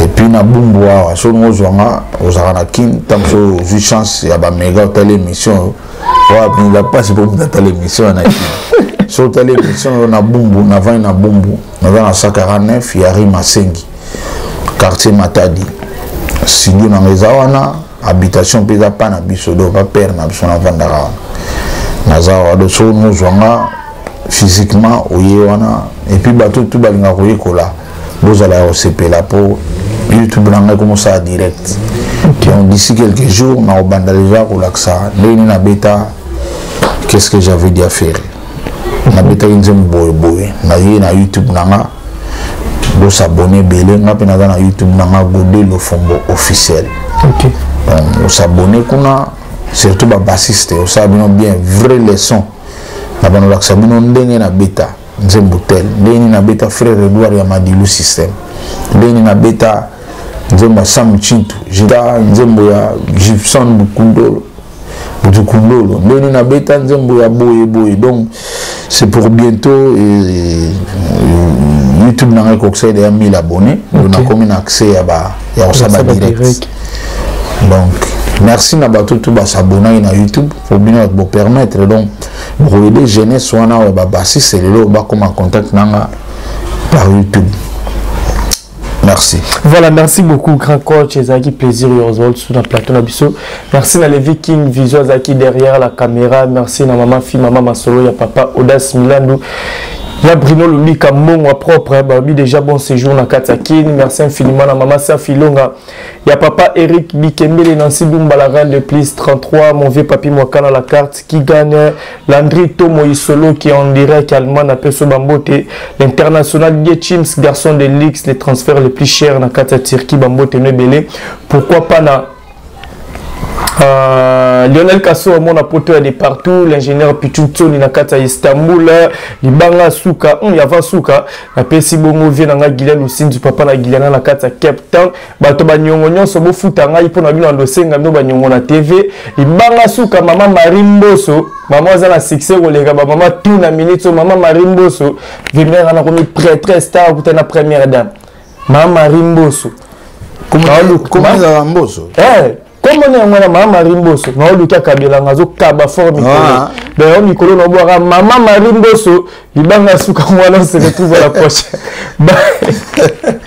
et puis na Bumbu awa. Soki ozwanga, ozalaka na Kine, ntango so ozwi chance ya baméga, otali émission oyo mpenza mpasi mpo moto atala émission na Kine. So otali émission oyo na Bumbu, navandi na Bumbu, naza na 149 ya rue Masengi, quartier Matadi. Studio nanga eza wana, habitation mpe eza pa na biso, donc bapere na biso navandaka wana, naza awa. Donc soki nozwanga physiquement, oye wana. Et puis bato tu balingaka koyekola, bozala ya kosepela mpo YouTube na ngai komosala direct. Donc d'ici quelques jours nakobanda déjà kolakisa ndenge nini nabeta "Qu'est-ce que j'avais dit à faire". Nabetaki nzembo boye boye, naye na YouTube na nga, bosabone ebele. Nga mpe naza na YouTube na nga, Gode Lofombo officiel. Donc osabone kuna, surtout babassiste, osala bino bien, vraie leçon na banolakisa bino ndenge nabeta nzembo tel, ndenge nini nabeta "Frère Edouard" ya Madilu System, ndenge nini nabeta nzembo ya Sam Chintu jita, nzembo ya Gibson Bukundolo Butukundolo, ndenge nini nabeta nzembo ya boye boye. Donc c'est pour bientôt. Et YouTube na ngai ekokisa ya 1000 abonnés. Donc nakomi na accès ya kosala badirect. Donc merci na bato tu basabonaki na YouTube po bino bato bopermettre, donc bokoyede jeunesse wana oyo babassiste lelo bakoma contact nanga par YouTube. Merci. Voilà, merci beaucoup, grand coach. Ezaki plaisir, Oswald, sur le plateau na biso. Merci na Levi King Vision, Ezaki derrière la caméra. Merci na maman fille, maman Masolo, ya papa Audace Milandou. Ya Bruno Lubika mbongo propre babi déjà bon séjour na kati ya Kin. Merci infiniment na mama Safi Longa. Ya papa Eric Bikembele, Nancy Dumba la reine de plus 33, mon vieux papi Mwakana la carte qui gagne, Landry Tomo Isolo qui est en direct allemand na peso bambote, l'international Chims garçon de luxe, les transferts les plus chers na kati ya Turquie bambote nebele. Pourquoi pas na Lionel Kasso amona poto ya de partout, l'ingénieur Pichu Tsoni na kati ya Istanbul, libanga suka, yava suka, napesi bongo vie na nga Guylaine Lusindu, papa na Guylaine na kati ya Cape Town, bato ba nyongo nyonso bofuta ngai mpo na bino ndosenga bino ba nyongo na TV, libanga suka mama Marie Mboso, mama aza na succès koleka ba mama tout na minute, mama Marie Mboso, vimera na komi prêtresse star kuta na première dame. Mama Marie Mboso. Comment ezalaka Mboso? Kombo na yango wana mama Marie Mboso, naoluki akabelanga azokaba fort mikolo. D'ailleurs mikolo naobwaka mama Marie Mboso, libanga suka mwana, on se retrouve à la prochaine. Bye.